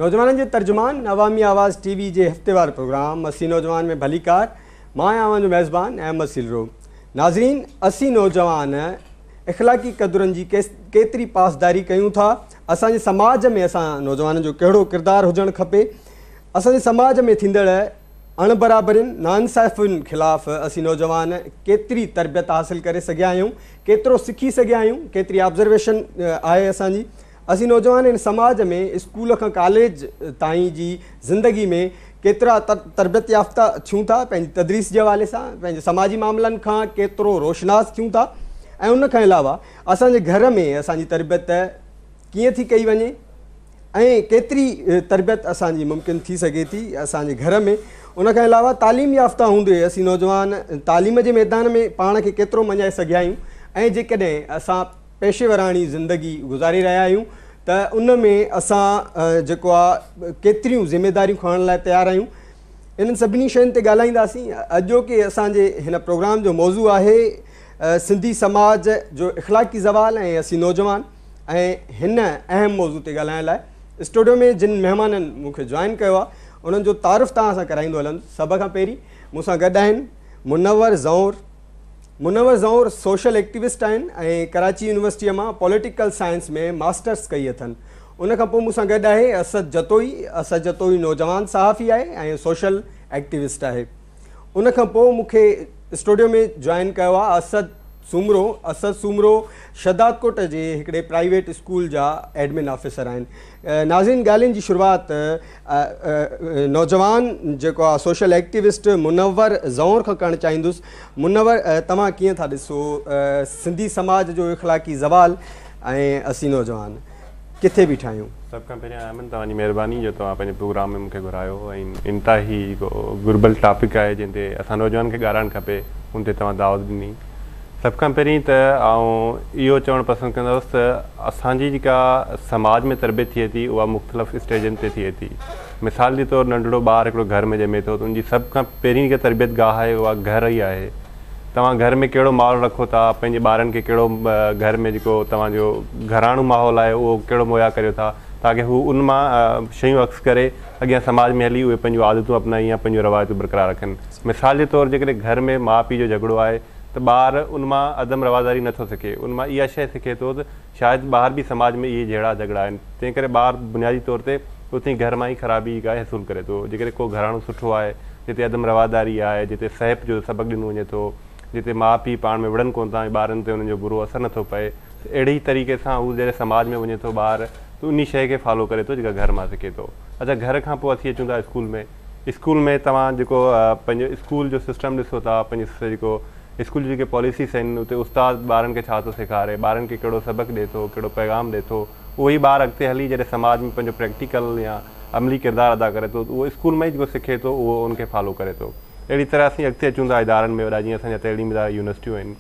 نوجوانن جي ترجمان عوامي آواز ٽي وي جي هفتيوار پروگرام اسين نوجوان ۾ ڀليڪار. مان آهيان اوهان جو ميزبان احمد سيلرو. ناظرين اسين نوجوان اخلاقي قدرن جي ڪيتري پاسداري ڪيون ٿا؟ اسان جي سماج ۾ اسان نوجوانن جو ڪهڙو ڪردار هجڻ کپي؟ اسان جي سماج ۾ ٿيندڙ اڻبرابرين، ناانصافين خلاف اسين نوجوان ڪيتري تربيت حاصل ڪري سگهيا آهيون، ڪيترو سکي سگهيا آهيون، ڪيتري آبزرويشن آهي اسان جي؟ اسين نوجوان هن سماج ۾ اسڪول کان ڪاليج تائين جي زندگي ۾ ڪيترا تربيت يافته ٿيون ٿا، پنهنجي تدريس جي حوالي سان پنهنجي سماجي معاملن کان ڪيترو روشناس ٿيون ٿا ۽ ان کان علاوه اسان جي گهر ۾ اسان جي تربيت ڪيئن ٿي ڪئي وڃي ۽ ڪيتري تربيت اسان جي ممڪن ٿي سگهي ٿي اسان جي گهر ۾. ان کان علاوه تعليم يافته هوندي اسين نوجوان تعليم جي ميدان ۾ پاڻ کي ڪيترو مڃائي سگهيا آهيون ۽ جيڪڏهن اسان پيشيوراڻي زندگي گذاري رهيا آهيون ته ان ۾ اسان جيڪو آهي ڪيتريون ذميداريون کڻڻ لاء تيار آهيون. انهن سڀني شين تي ڳالهائينداسين. اڄوڪي اسان جي هن پروگرام جو موضوع آهي سنڌي سماج جو اخلاقي زوال ۽ اسين نوجوان ۽ هن اهم موضوع تي ڳالهائڻ لاء اسٽوڊيو ۾ جن مهمانن مون کي جوائن ڪيو آهي انهن جو تعارف توهان سان ڪرائيندو هلندس. سڀ کان پهرين مون سان گڏ آهن منور زئور. منور زئور سوشل ايڪٽيوسٽ آهن ۽ ڪراچي يونيورسٽيء مان پوليٽيڪل سائنس ۾ ماسٽرس ڪئي اٿن. ان کان پوء مون سان گڏ آهي اسد جتوئي. اسد جتوئي نوجوان صحافي آهي ۽ سوشل ايڪٽيوسٽ آهي. ان کان پوء مون کي اسٽوڊيو ۾ جوائن ڪيو آهي اسد سومرو. اسد سومرو شهدادڪوٽ جي هڪڙي پرائيويٽ اسڪول جا ايڊمن آفيسر آهن. ناظرين ڳالهين جي شروعات نوجوان جيڪو آهي سوشل ايڪٽيوسٽ منور زئور کان ڪرڻ چاهيندس. منور توهان ڪيئن ٿا ڏسو سنڌي سماج جو اخلاقي زوال ۽ اسين نوجوان ڪٿي بيٺا آهيون؟ سڀ کان پهريان احمد توهان جي مهرباني جو توهان پنهنجي پروگرام ۾ مون کي گهرايو ۽ انتهائي گهربل ٽاپڪ آهي جنهن تي اسان نوجوانن کي ڳالهائڻ کپي ان تي توهان دعوت ڏني. سڀ کان پهرين ته آئون اهو چوڻ پسند ڪندس ته اسان جي جيڪا سماج ۾ تربيت ٿئي ٿي اها مختلف اسٽيجن تي ٿئي ٿي. مثال جي طور ننڍڙو ٻار هڪڙو گهر ۾ ڄمي ٿو ته ان جي سڀ کان پهرين جيڪا تربيت گاهه آهي اها گهر ئي آهي. توهان گهر ۾ ڪهڙو ماحول رکو ٿا، پنهنجي ٻارن کي ڪهڙو گهر ۾ جيڪو توهان جو گهراڻو ماحول آهي اهو ڪهڙو مهيا ڪريو ٿا تاڪه هو ان مان شيون اخذ ڪري اڳيان سماج ۾ هلي اهي پنهنجون عادتون اپنائين يا پنهنجون روايتون برقرار رکن. مثال جي طور جيڪڏهن گهر ۾ ماء پيء جو جهڳڙو آهي ته ٻار ان مان عدم رواداري نه ٿو سکي، ان مان اها شيء سکي ٿو ته شايد ٻاهر به سماج ۾ اهي جهيڙا جهڳڙا آهن، تنهن ڪري ٻار بنيادي طور تي اتي ئي گهر مان ئي خرابي جيڪا آهي حصول ڪري ٿو. جيڪڏهن ڪو گهراڻو سٺو آهي، جتي عدم رواداري آهي، جتي سهپ جو سبق ڏنو وڃي ٿو، جتي ماء پيء پاڻ ۾ وڙهن ڪونه ٿا ۽ ٻارن تي انهن جو برو اثر نه ٿو پئي ته اهڙي ئي طريقي سان هو جڏهن سماج ۾ وڃي ٿو ٻار ته انهي شيء کي فالو ڪري ٿو جيڪا گهر مان سکي ٿو. اڇا گهر کان پوء اسين اچون ٿا اسڪول ۾. اسڪول ۾ توهان جيڪو پنهنجو اسڪول جو سسٽم ڏسو ٿا پنهنجي جيڪو اسڪول جون جيڪي پاليسيس آهن اتي استاد ٻارن کي ڇا ٿو سيکاري ٻارن کي ڪهڙو سبق ڏي ٿو ڪهڙو پيغام ڏي ٿو اهو ئي ٻار اڳتي هلي جڏهن سماج ۾ پنهنجو پريڪٽيڪل يا عملي ڪردار ادا ڪري ٿو ته اهو اسڪول مان ئي جيڪو سکي ٿو اهو ان کي فالو ڪري ٿو اهڙي طرح اسين اڳتي اچون ٿا ادارن ۾ وڏا جيئن اسان جا تعليمي ادارا يونيورسٽيون آهن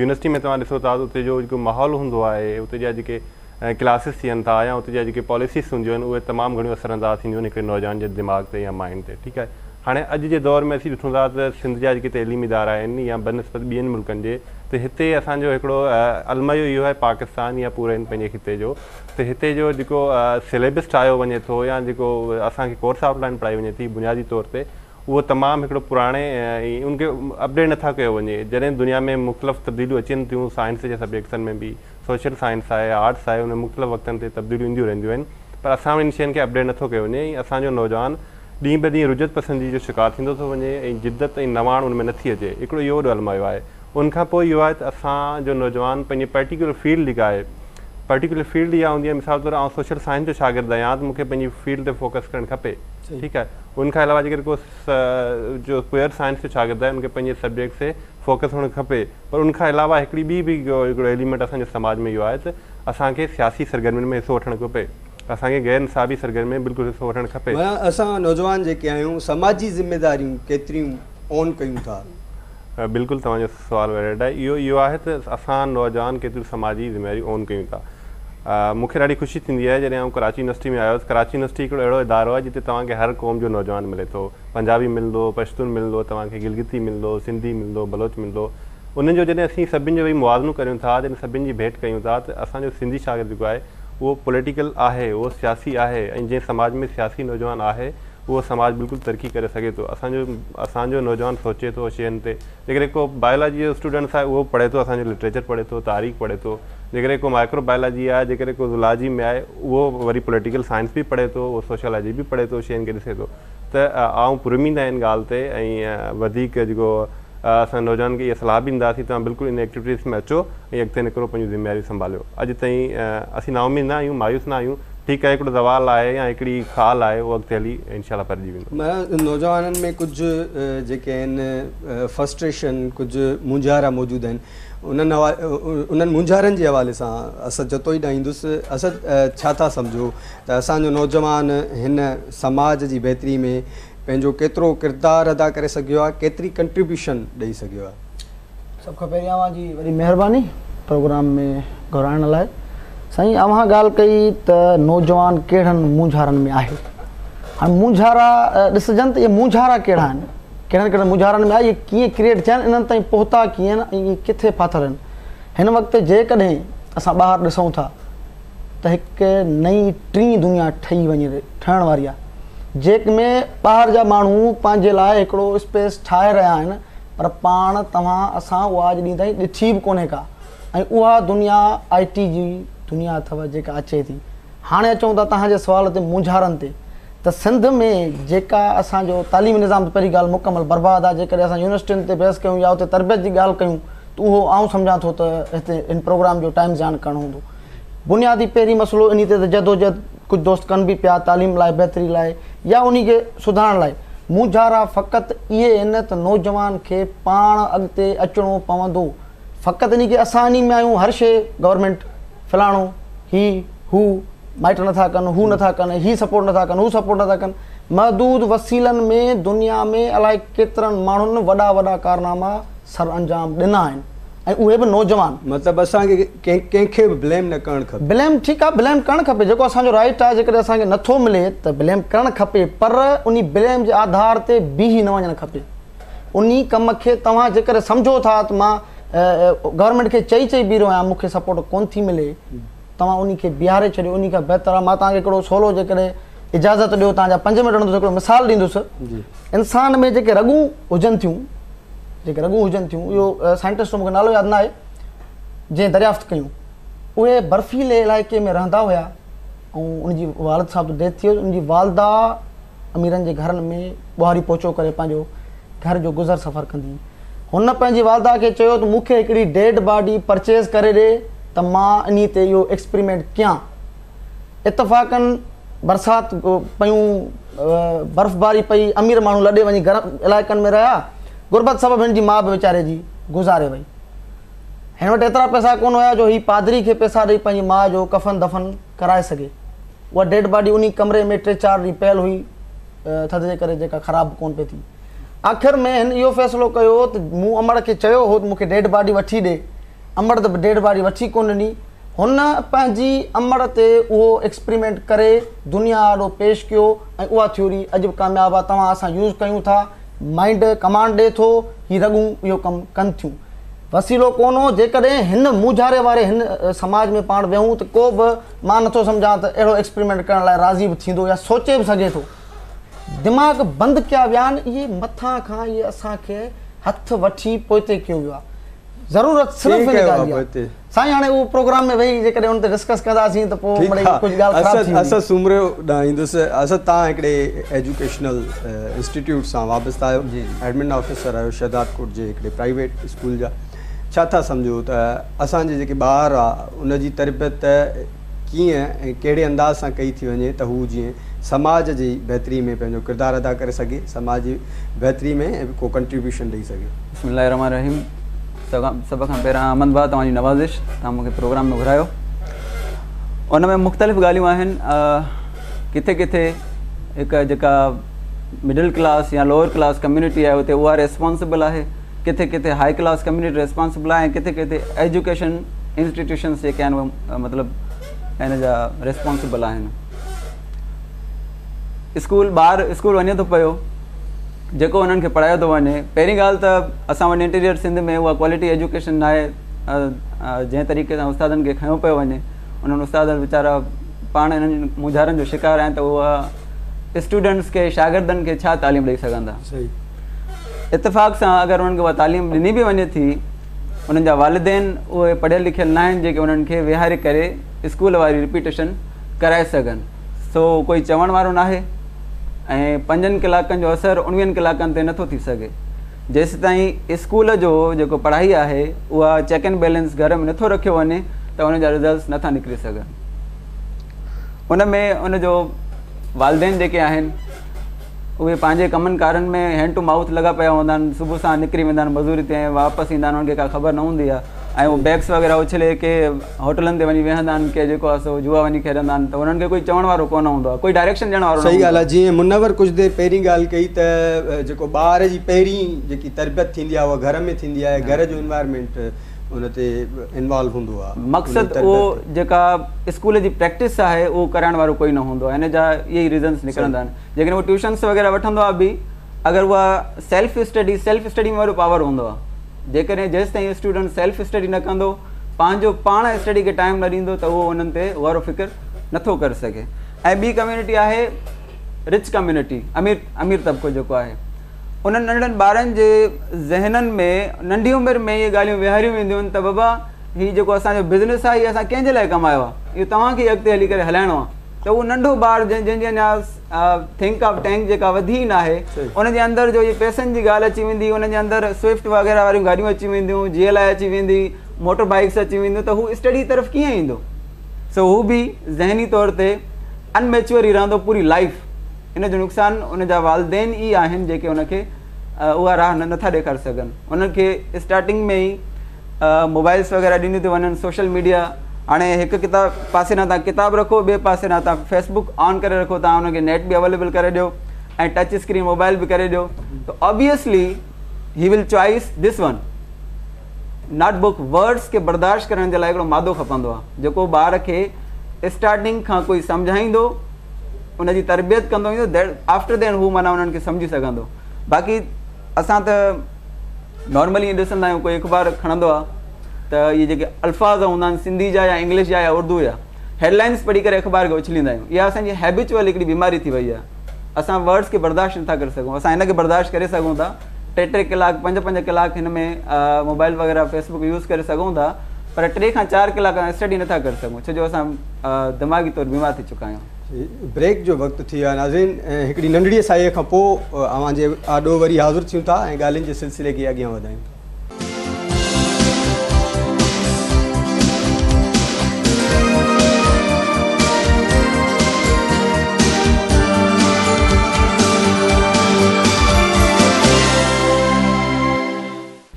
يونيورسٽي ۾ توهان ڏسو ٿا ته اتي جو جيڪو ماحول هوندو آهي اتي جا جيڪي ۽ ڪلاسز ٿين ٿا يا اتي جا جيڪي پاليسيز هونديون آهن اهي تمام گهڻيون اثر انداز ٿينديون آهن هڪڙي نوجوان جي دماغ تي يا مائنڊ تي ٺيڪ آهي هاڻي اڄ جي دور ۾ اسين ڏٺون ٿا ته سنڌ جا جيڪي تعليمي ادارا آهن يا بنسبت ٻين ملڪن جي ته هتي اسان جو هڪڙو الميو اهو آهي پاڪستان يا پوري هن پنهنجي خطي جو ته هتي جو جيڪو سليبس ٺاهيو وڃي ٿو يا جيڪو اسان کي ڪورس آئوٽ لائن پڙهائي وڃي ٿي بنيادي طور تي اهو تمام هڪڙو پراڻي ۽ ان کي اپڊيٽ نٿا ڪيو وڃي جڏهن دنيا ۾ مختلف تبديليون اچن ٿيون سائنس جي سبجيڪٽسن ۾ به سوشل سائنس آهي آرٽس آهي ان ۾ مختلف وقتن تي تبديليون اينديون رهنديون آهن پر اسان وٽ ان شين کي اپڊيٽ نٿو ڪيو وڃي ۽ اسان جو نوجوان ڏينهن به ڏينهن رجعت پسندي جو شڪار ٿيندو ٿو وڃي ۽ جدت ۽ نواڻ ان ۾ نٿي اچي هڪڙو اهو وڏو الميو آهي ان کان پوء اهو آهي ته اسان جو نوجوان پنهنجي پرٽيڪيولر فيلڊ جيڪا آهي پرٽيڪيولر فيلڊ اها هوندي آهي مثال طور آئون سوشل سائنس جو شاگرد آهيان ته مون کي پنهنجي فيلڊ تي فوڪس ڪرڻ کپي ٺيڪ آهي ان کان علاوه جيڪڏهن ڪو جو پيور سائنس جو شاگرد آهي ان کي پنهنجي سبجيڪٽ تي فوڪس هئڻ کپي پر ان کان علاوه هڪڙي ٻي به هڪڙو ايليمينٽ اسان جي سماج ۾ اهو آهي ته اسان کي سياسي سرگرمين ۾ حصو وٺڻ کپي اسان کي غير نصابي سرگرمين ۾ بلڪل حصو وٺڻ کپي. معنيٰ اسان نوجوان جيڪي آهيون سماجي ذميداريون ڪيتريون اون ڪيون ٿا؟ بلڪل توهان جو سوال ويلڊ آهي اهو اهو آهي ته اسان نوجوان ڪيتريون سماجي ذميواريون اون ڪيون ٿا مون کي ڏاڍي خوشي ٿيندي آهي جڏهن آئون ڪراچي يونيورسٽي ۾ آيو هوس ڪراچي يونيورسٽي هڪڙو اهڙو ادارو آهي جتي توهان کي هر قوم جو نوجوان ملي ٿو پنجابي ملندو پشتون ملندو توهان کي گلگتي ملندو سنڌي ملندو بلوچ ملندو انهن جو جڏهن اسين سڀن جو ويهي موازنو ڪريون ٿا جڏهن سڀن جي ڀيٽ ڪيون ٿا ته اسان جو سنڌي شاگرد جيڪو آهي اهو پوليٽيڪل آهي، اهو سياسي آهي ۽ جنهن سماج ۾ سياسي نوجوان آهي اهو سماج بلڪل ترقي ڪري سگهي ٿو. اسان جو اسان جو نوجوان سوچي ٿو شين تي. جيڪڏهن ڪو بايولاجي جو اسٽوڊنٽس آهي اهو پڙهي ٿو اسان جو لٽريچر پڙهي ٿو، تاريخ پڙهي ٿو. جيڪڏهن ڪو مائڪرو بايولاجي آهي، جيڪڏهن ڪو زولاجي ۾ آهي اهو وري پوليٽيڪل سائنس به پڙهي ٿو، اهو سوشيالاجي به پڙهي ٿو، شين کي ڏسي ٿو. ته آئون پراميد آهيان ان ڳالهه تي ۽ وڌيڪ جيڪو اسان نوجوانن کي اها صلاح به ڏينداسين توهان بلڪل ان ايڪٽيوٽيز ۾ اچو ۽ اڳتي نڪرو پنهنجون ذميواريون سنڀاليو. اڄ تائين اسين نااميد نه آهيون، مايوس نه آهيون. ٺيڪ آهي هڪڙو زوال آهي يا هڪڙي خال آهي اهو اڳتي هلي انشاء الله ڀرجي ويندو. نوجوانن ۾ ڪجهه جيڪي آهن فرسٽريشن ڪجهه مونجهارا موجود آهن انهن انهن مونجهارن جي حوالي سان اسد جتوئي ڏانهن ايندس. اسد ڇا ٿا سمجهو ته اسان جو نوجوان هن سماج جي بهتري ۾ پنهنجو ڪيترو ڪردار ادا ڪري سگهيو آهي، ڪيتري ڪنٽريبيوشن ڏئي سگهيو آهي؟ سڀ کان پهرين اوهان جي وڏي مهرباني پروگرام ۾ گهرائڻ لاء. سائين اوهان ڳالهه ڪئي ته نوجوان ڪهڙن مونجهارن ۾ آهي. هاڻي مونجهارا ڏسجن ته اهي مونجهارا ڪهڙا آهن، ڪهڙن ڪهڙن مونجهارن ۾ آهي، اهي ڪيئن ڪريئيٽ ٿيا آهن، انهن تائين پهتا ڪيئن ۽ اهي ڪٿي ڦاٿل آهن. هن وقت جيڪڏهن اسان ٻاهر ڏسون ٿا ته هڪ نئين ٽين دنيا ٺهي وڃي ٺهڻ واري آهي جنهن ۾ ٻاهر جا ماڻهو پنهنجي لاء هڪڙو اسپيس ٺاهي رهيا آهن پر پاڻ توهان اسان اها اڄ ڏينهن تائين ڏٺي به ڪونهي ڪا ۽ اها دنيا آء ٽي جي دنيا اٿو جيڪا اچي ٿي. هاڻي اچون ٿا توهان جي سوال تي مونجهارن تي ته سنڌ ۾ جيڪا اسان جو تعليمي نظام ته پهرين ڳالهه مڪمل برباد آهي جيڪڏهن اسان يونيورسٽين تي بحث ڪيون يا اتي تربيت جي ڳالهه ڪيون ته اهو آئون سمجهان ٿو ته هتي هن پروگرام جو ٽائيم زيان ڪرڻ هوندو. بنيادي پهرين مسئلو انهي تي ته جدوجهد ڪجهه دوست ڪن به پيا تعليم لاء بهتري لاء يا انهي کي سڌارڻ لاء. مونجهارا فقط اهي آهن ته نوجوان کي پاڻ اڳتي اچڻو پوندو. فقط انهي کي اسان انهي ۾ آهيون هر شيء گورنمينٽ فلاڻو هي هو مائٽ نٿا ڪن هو نٿا ڪن هي سپورٽ نٿا ڪن هو سپورٽ نٿا ڪن محدود وسيلن ۾ دنيا ۾ الائي ڪيترن ماڻهن وڏا وڏا ڪارناما سر انجام ڏنا آهن ۽ اهي به نوجوان. مطلب اسان کي ڪنهن کي به بليم نه ڪرڻ کپي. بليم ٺيڪ آهي بليم ڪرڻ کپي جيڪو اسان جو رائيٽ آهي جيڪڏهن اسان کي نٿو ملي ته بليم ڪرڻ کپي پر انهي بليم جي آڌار تي بيهي نه وڃڻ کپي انهي ڪم کي توهان جيڪڏهن سمجهو ٿا ته مان گورنمينٽ کي چئي چئي بيهي رهيو آهيان مون کي سپورٽ ڪونه ٿي ملي توهان انهي کي بيهاري ڇڏيو انهي کان بهتر آهي مان توهان کي هڪڙو سولو جيڪڏهن اجازت ڏيو توهان جا 5 منٽ وٺندس هڪڙو مثال ڏيندس انسان ۾ جيڪي رڳون هجن ٿيون جيڪي رڳون هجن ٿيون اهو سائنٽسٽ جو مون کي نالو ياد ناهي جنهن دريافت ڪيون اهي برفيلي علائقي ۾ رهندا هيا ۽ ان جي والد صاحب ته ڊيٿ ٿي ويو ان جي والده اميرن جي گهرن ۾ ٻهاري پوچو ڪري پنهنجو گهر جو گذر سفر ڪندي هن پنهنجي والده کي چيو ته مون کي هڪڙي ڊيڊ باڊي پرچيز ڪري ڏي ته مان انهي تي اهو ايڪسپريمينٽ ڪيان. اتفاقن برسات پيون، برفباري پئي، امير ماڻهو لڏي وڃي گرم علائقن ۾ رهيا، غربت سبب هن جي ماء به ويچاري جي گذاري وئي. هن وٽ ايترا پئسا ڪونه هيا جو هي پادري کي پئسا ڏئي پنهنجي ماء جو ڪفن دفن ڪرائي سگهي. اها ڊيڊ باڊي انهي ڪمري ۾ ٽي چار ڏينهن پيل هئي، ٿڌ جي ڪري جيڪا خراب به ڪونه پئي ٿي. آخر ۾ هن اهو فيصلو ڪيو ته مون امڙ کي چيو هو ته مون کي ڊيڊ باڊي وٺي ڏي، امڙ ته ڊيڊ باڊي وٺي ڪونه ڏني. هن پنهنجي امڙ تي اهو ايڪسپريمينٽ ڪري دنيا آڏو پيش ڪيو ۽ اها ٿيوري اڄ به ڪامياب آهي. توهان اسان يوز ڪيون ٿا، مائنڊ ڪمانڊ ڏئي ٿو، هي رڳون اهو ڪم ڪن ٿيون. وسيلو ڪونه هو، جيڪڏهن هن مونجهاري واري هن سماج ۾ پاڻ ويهون ته ڪو به مان نٿو سمجهان ته اهڙو ايڪسپريمينٽ ڪرڻ لاء راضي به ٿيندو يا سوچي به سگهي ٿو. دماغ بند ڪيا ويا آهن، اهي مٿان کان اهي اسان کي هٿ وٺي پوئتي ڪيو ويو آهي. ضرورت صرف ان ڳالهه جي آهي. سائين هاڻي اهو پروگرام ۾ ويهي جيڪڏهن ان تي ڊسڪس ڪنداسين ته پوء مڙئي ڪجهه ڳالهه خراب ٿي ويندي. اسد سومرو ڏانهن ايندس. اسد توهان هڪڙي ايجوڪيشنل انسٽيٽيوٽ سان وابسته آهيو، ايڊمن آفيسر آهيو شهدادڪوٽ جي هڪڙي پرائيويٽ اسڪول جا. ڇا ٿا سمجهو ته اسان جي جيڪي ٻار آ ان جي تربيت ڪيئن ۽ ڪهڙي انداز سان ڪئي ٿي وڃي ته هو جيئن سماج جي بهتري ۾ پنهنجو ڪردار ادا ڪري سگهي، سماج جي بهتري ۾ ڪو ڪنٽريبيوشن ڏئي سگهي. بسم الله الرحمٰن الرحيم سڀ کان پهريان احمد ڀاء توهان جي نوازش توهان مون کي پروگرام ۾ گهرايو ان ۾ مختلف ڳالهيون آهن ڪٿي ڪٿي هڪ جيڪا مڊل ڪلاس يا لوئر ڪلاس ڪميونٽي آهي اتي اها ريسپانسبل آهي ڪٿي ڪٿي هائي ڪلاس ڪميونٽي ريسپانسبل آهي ۽ ڪٿي ڪٿي ايجوڪيشن انسٽيٽيوشنس جيڪي آهن اهي مطلب ان جا ريسپانسبل آهن اسڪول ٻار اسڪول وڃي ٿو پيو جيڪو انهن کي پڙهايو ٿو وڃي پهرين ڳالهه ته اسان وٽ انٽيريئر سنڌ ۾ اها ڪوالٽي ايجوڪيشن ناهي جنهن طريقي سان استادن کي کنيو پيو وڃي انهن استاد ويچارا پاڻ انهن مونجهارن جو شڪار آهن ته اها اسٽوڊنٽس کي، شاگردن کي ڇا تعليم ڏئي سگهندا. اتفاق سان اگر انهن کي اها تعليم ڏني به وڃي ٿي، انهن جا والدين اهي پڙهيل لکيل نه آهن جيڪي انهن کي ويهاري ڪري اسڪول واري رپيٽيشن ڪرائي سگهن. سو ڪوئي چوڻ وارو ناهي ۽ 5 ڪلاڪن جو اثر 19 ڪلاڪن تي نٿو ٿي سگهي. جيستائين اسڪول جو جيڪو پڙهائي آهي اها چيڪ اينڊ بيلنس گهر ۾ نٿو رکيو وڃي ته ان جا رزلٽس نٿا نڪري سگهن. ان ۾ ان جو والدين جيڪي آهن اهي پنهنجي ڪمن ڪارن ۾ هينڊ ٽو مائوٿ لڳا پيا هوندا آهن. صبح سان نڪري ويندا آهن مزوري تي ۽ واپس ايندا آهن، انهن کي ڪا خبر نه هوندي آهي ۽ اهي بيگس وغيره اڇلي ڪي هوٽلن تي وڃي ويهندا آهن، ڪي جيڪو آهي سو جوا وڃي کيڏندا آهن ته انهن کي ڪوئي چوڻ وارو ڪونه هوندو آهي، ڪوئي ڊائريڪشن ڏيڻ وارو نه صحيح هوندو ڳالهه آهي. آهي. جيئن منور ڪجهه دير پهرين ڳالهه ڪئي ته جيڪو ٻار جي پهرين جيڪي تربيت ٿيندي آهي اها گهر ۾ ٿيندي آهي، گهر جو انوائرمينٽ ان تي انوالو هوندو آهي. مقصد اهو جيڪا اسڪول جي پريڪٽس آهي اهو ڪرائڻ وارو ڪوئي نه هوندو آهي. ان جا اهي ئي ريزنس نڪرندا آهن. جيڪڏهن هو ٽيوشنس وغيره وٺندو آهي به اگر اها سيلف اسٽڊي، سيلف اسٽڊي ۾ وڏو پاور هوندو آهي. جيڪڏهن جيستائين اسٽوڊنٽ سيلف اسٽڊي نه ڪندو، پنهنجو پاڻ اسٽڊي کي ٽائيم نه ڏيندو ته اهو انهن تي غور و فڪر نٿو ڪري سگهي. ۽ ٻي ڪميونٽي آهي رچ ڪميونٽي، امير طبقو جيڪو آهي، انهن ننڍڙن ٻارن جي ذهنن ۾ ننڍي عمر ۾ اهي ڳالهيون ويهاريون وينديون آهن ته بابا هي جيڪو اسان جو بزنس آهي هي اسان ڪنهن جي لاء ڪمايو آهي، اهو توهان کي ئي اڳتي هلي ڪري هلائڻو آهي. ته اهو ننڍو ٻار جنهن جي اڃا ٿنڪ آف ٽينڪ جيڪا وڌي ئي ناهي، ان جي اندر جو اهي پئسن جي ڳالهه اچي ويندي، ان جي اندر سوئفٽ وغيره واريون گاڏيون اچي وينديون، جي ايل I اچي ويندي، موٽر بائيڪس اچي وينديون ته هو اسٽڊي طرف ڪيئن ايندو؟ سو هو به ذهني طور تي ان ميچوئر ئي رهندو پوري لائيف. ان جو نقصان ان جا والدين ئي آهن جيڪي ان کي اها راهه نٿا ڏيکاري سگهن. انهن کي اسٽارٽنگ ۾ ئي موبائلس وغيره ڏنيون ٿيون وڃن، سوشل ميڊيا. هاڻي هڪ ڪتاب پاسي نه تان ڪتاب رکو، ٻئي پاسي نه تان فيسبڪ آن ڪري رکو، تان ان کي نيٽ به اويليبل ڪري ڏيو ۽ ٽچ اسڪرين موبائل به ڪري ڏيو ته obviously he will choice this one not book. Words کي برداشت ڪرڻ جي لاء هڪڙو مادو کپندو آهي جيڪو ٻار کي اسٽارٽنگ کان ڪوئي سمجهائيندو، ان جي تربيت ڪندو ويندو، that after دين هو معنيٰ انهن کي سمجهي سگهندو. باقي اسان ته نارملي ائين ڏسندا آهيون ڪوئي اخبار کڻندو آهي ته اهي جيڪي الفاظ هوندا آهن سنڌي جا يا انگلش جا يا اردو جا، هيڊلائنس پڙهي ڪري اخبار کي اڇليندا آهيون. اها اسان جي هيبيچوئل هڪڙي بيماري ٿي وئي آهي. اسان ورڊس کي برداشت نٿا ڪري سگهون. اسان هن کي برداشت ڪري سگهون ٿا، 3 3 ڪلاڪ 5 5 ڪلاڪ هن ۾ موبائل وغيره فيسبڪ يوز ڪري سگهون ٿا، پر 3 کان 4 ڪلاڪ اسان اسٽڊي نٿا ڪري سگهون، ڇو جو اسان دماغي طور بيمار ٿي چڪا آهيون. بريڪ جو وقت ٿي ويو آهي ناظرين، هڪڙي ننڍڙي ساهيء کان پوء اوهان جي آڏو وري حاضر ٿيون ٿا ۽ ڳالهين جي سلسلي کي اڳيان وڌايون ٿا.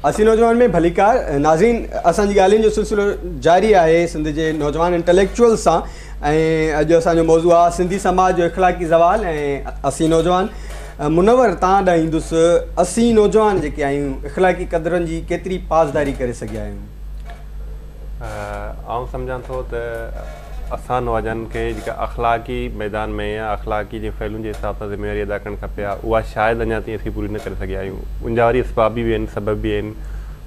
اسين نوجوان ۾ ڀليڪار ناظرين، اسان جي ڳالهين جو سلسلو جاري آهي سنڌ جي نوجوان انٽليڪچوئل سان ۽ اڄ اسان جو موضوع آهي سنڌي سماج جو اخلاقي زوال ۽ اسين نوجوان. منور تان ڏانهن ايندس، اسين نوجوان جيڪي آهيون اخلاقي قدرن جي ڪيتري پاسداري ڪري سگهيا آهيون؟ آئون سمجهان ٿو ته اسان نوجوانن کي جيڪا اخلاقي ميدان ۾ يا اخلاقي جي پهلوئن جي حساب سان ذميواري ادا ڪرڻ کپي ها اها شايد اڃا تائين اسين پوري نه ڪري سگهيا آهيون. ان جا وري اسباب به آهن، سبب به آهن.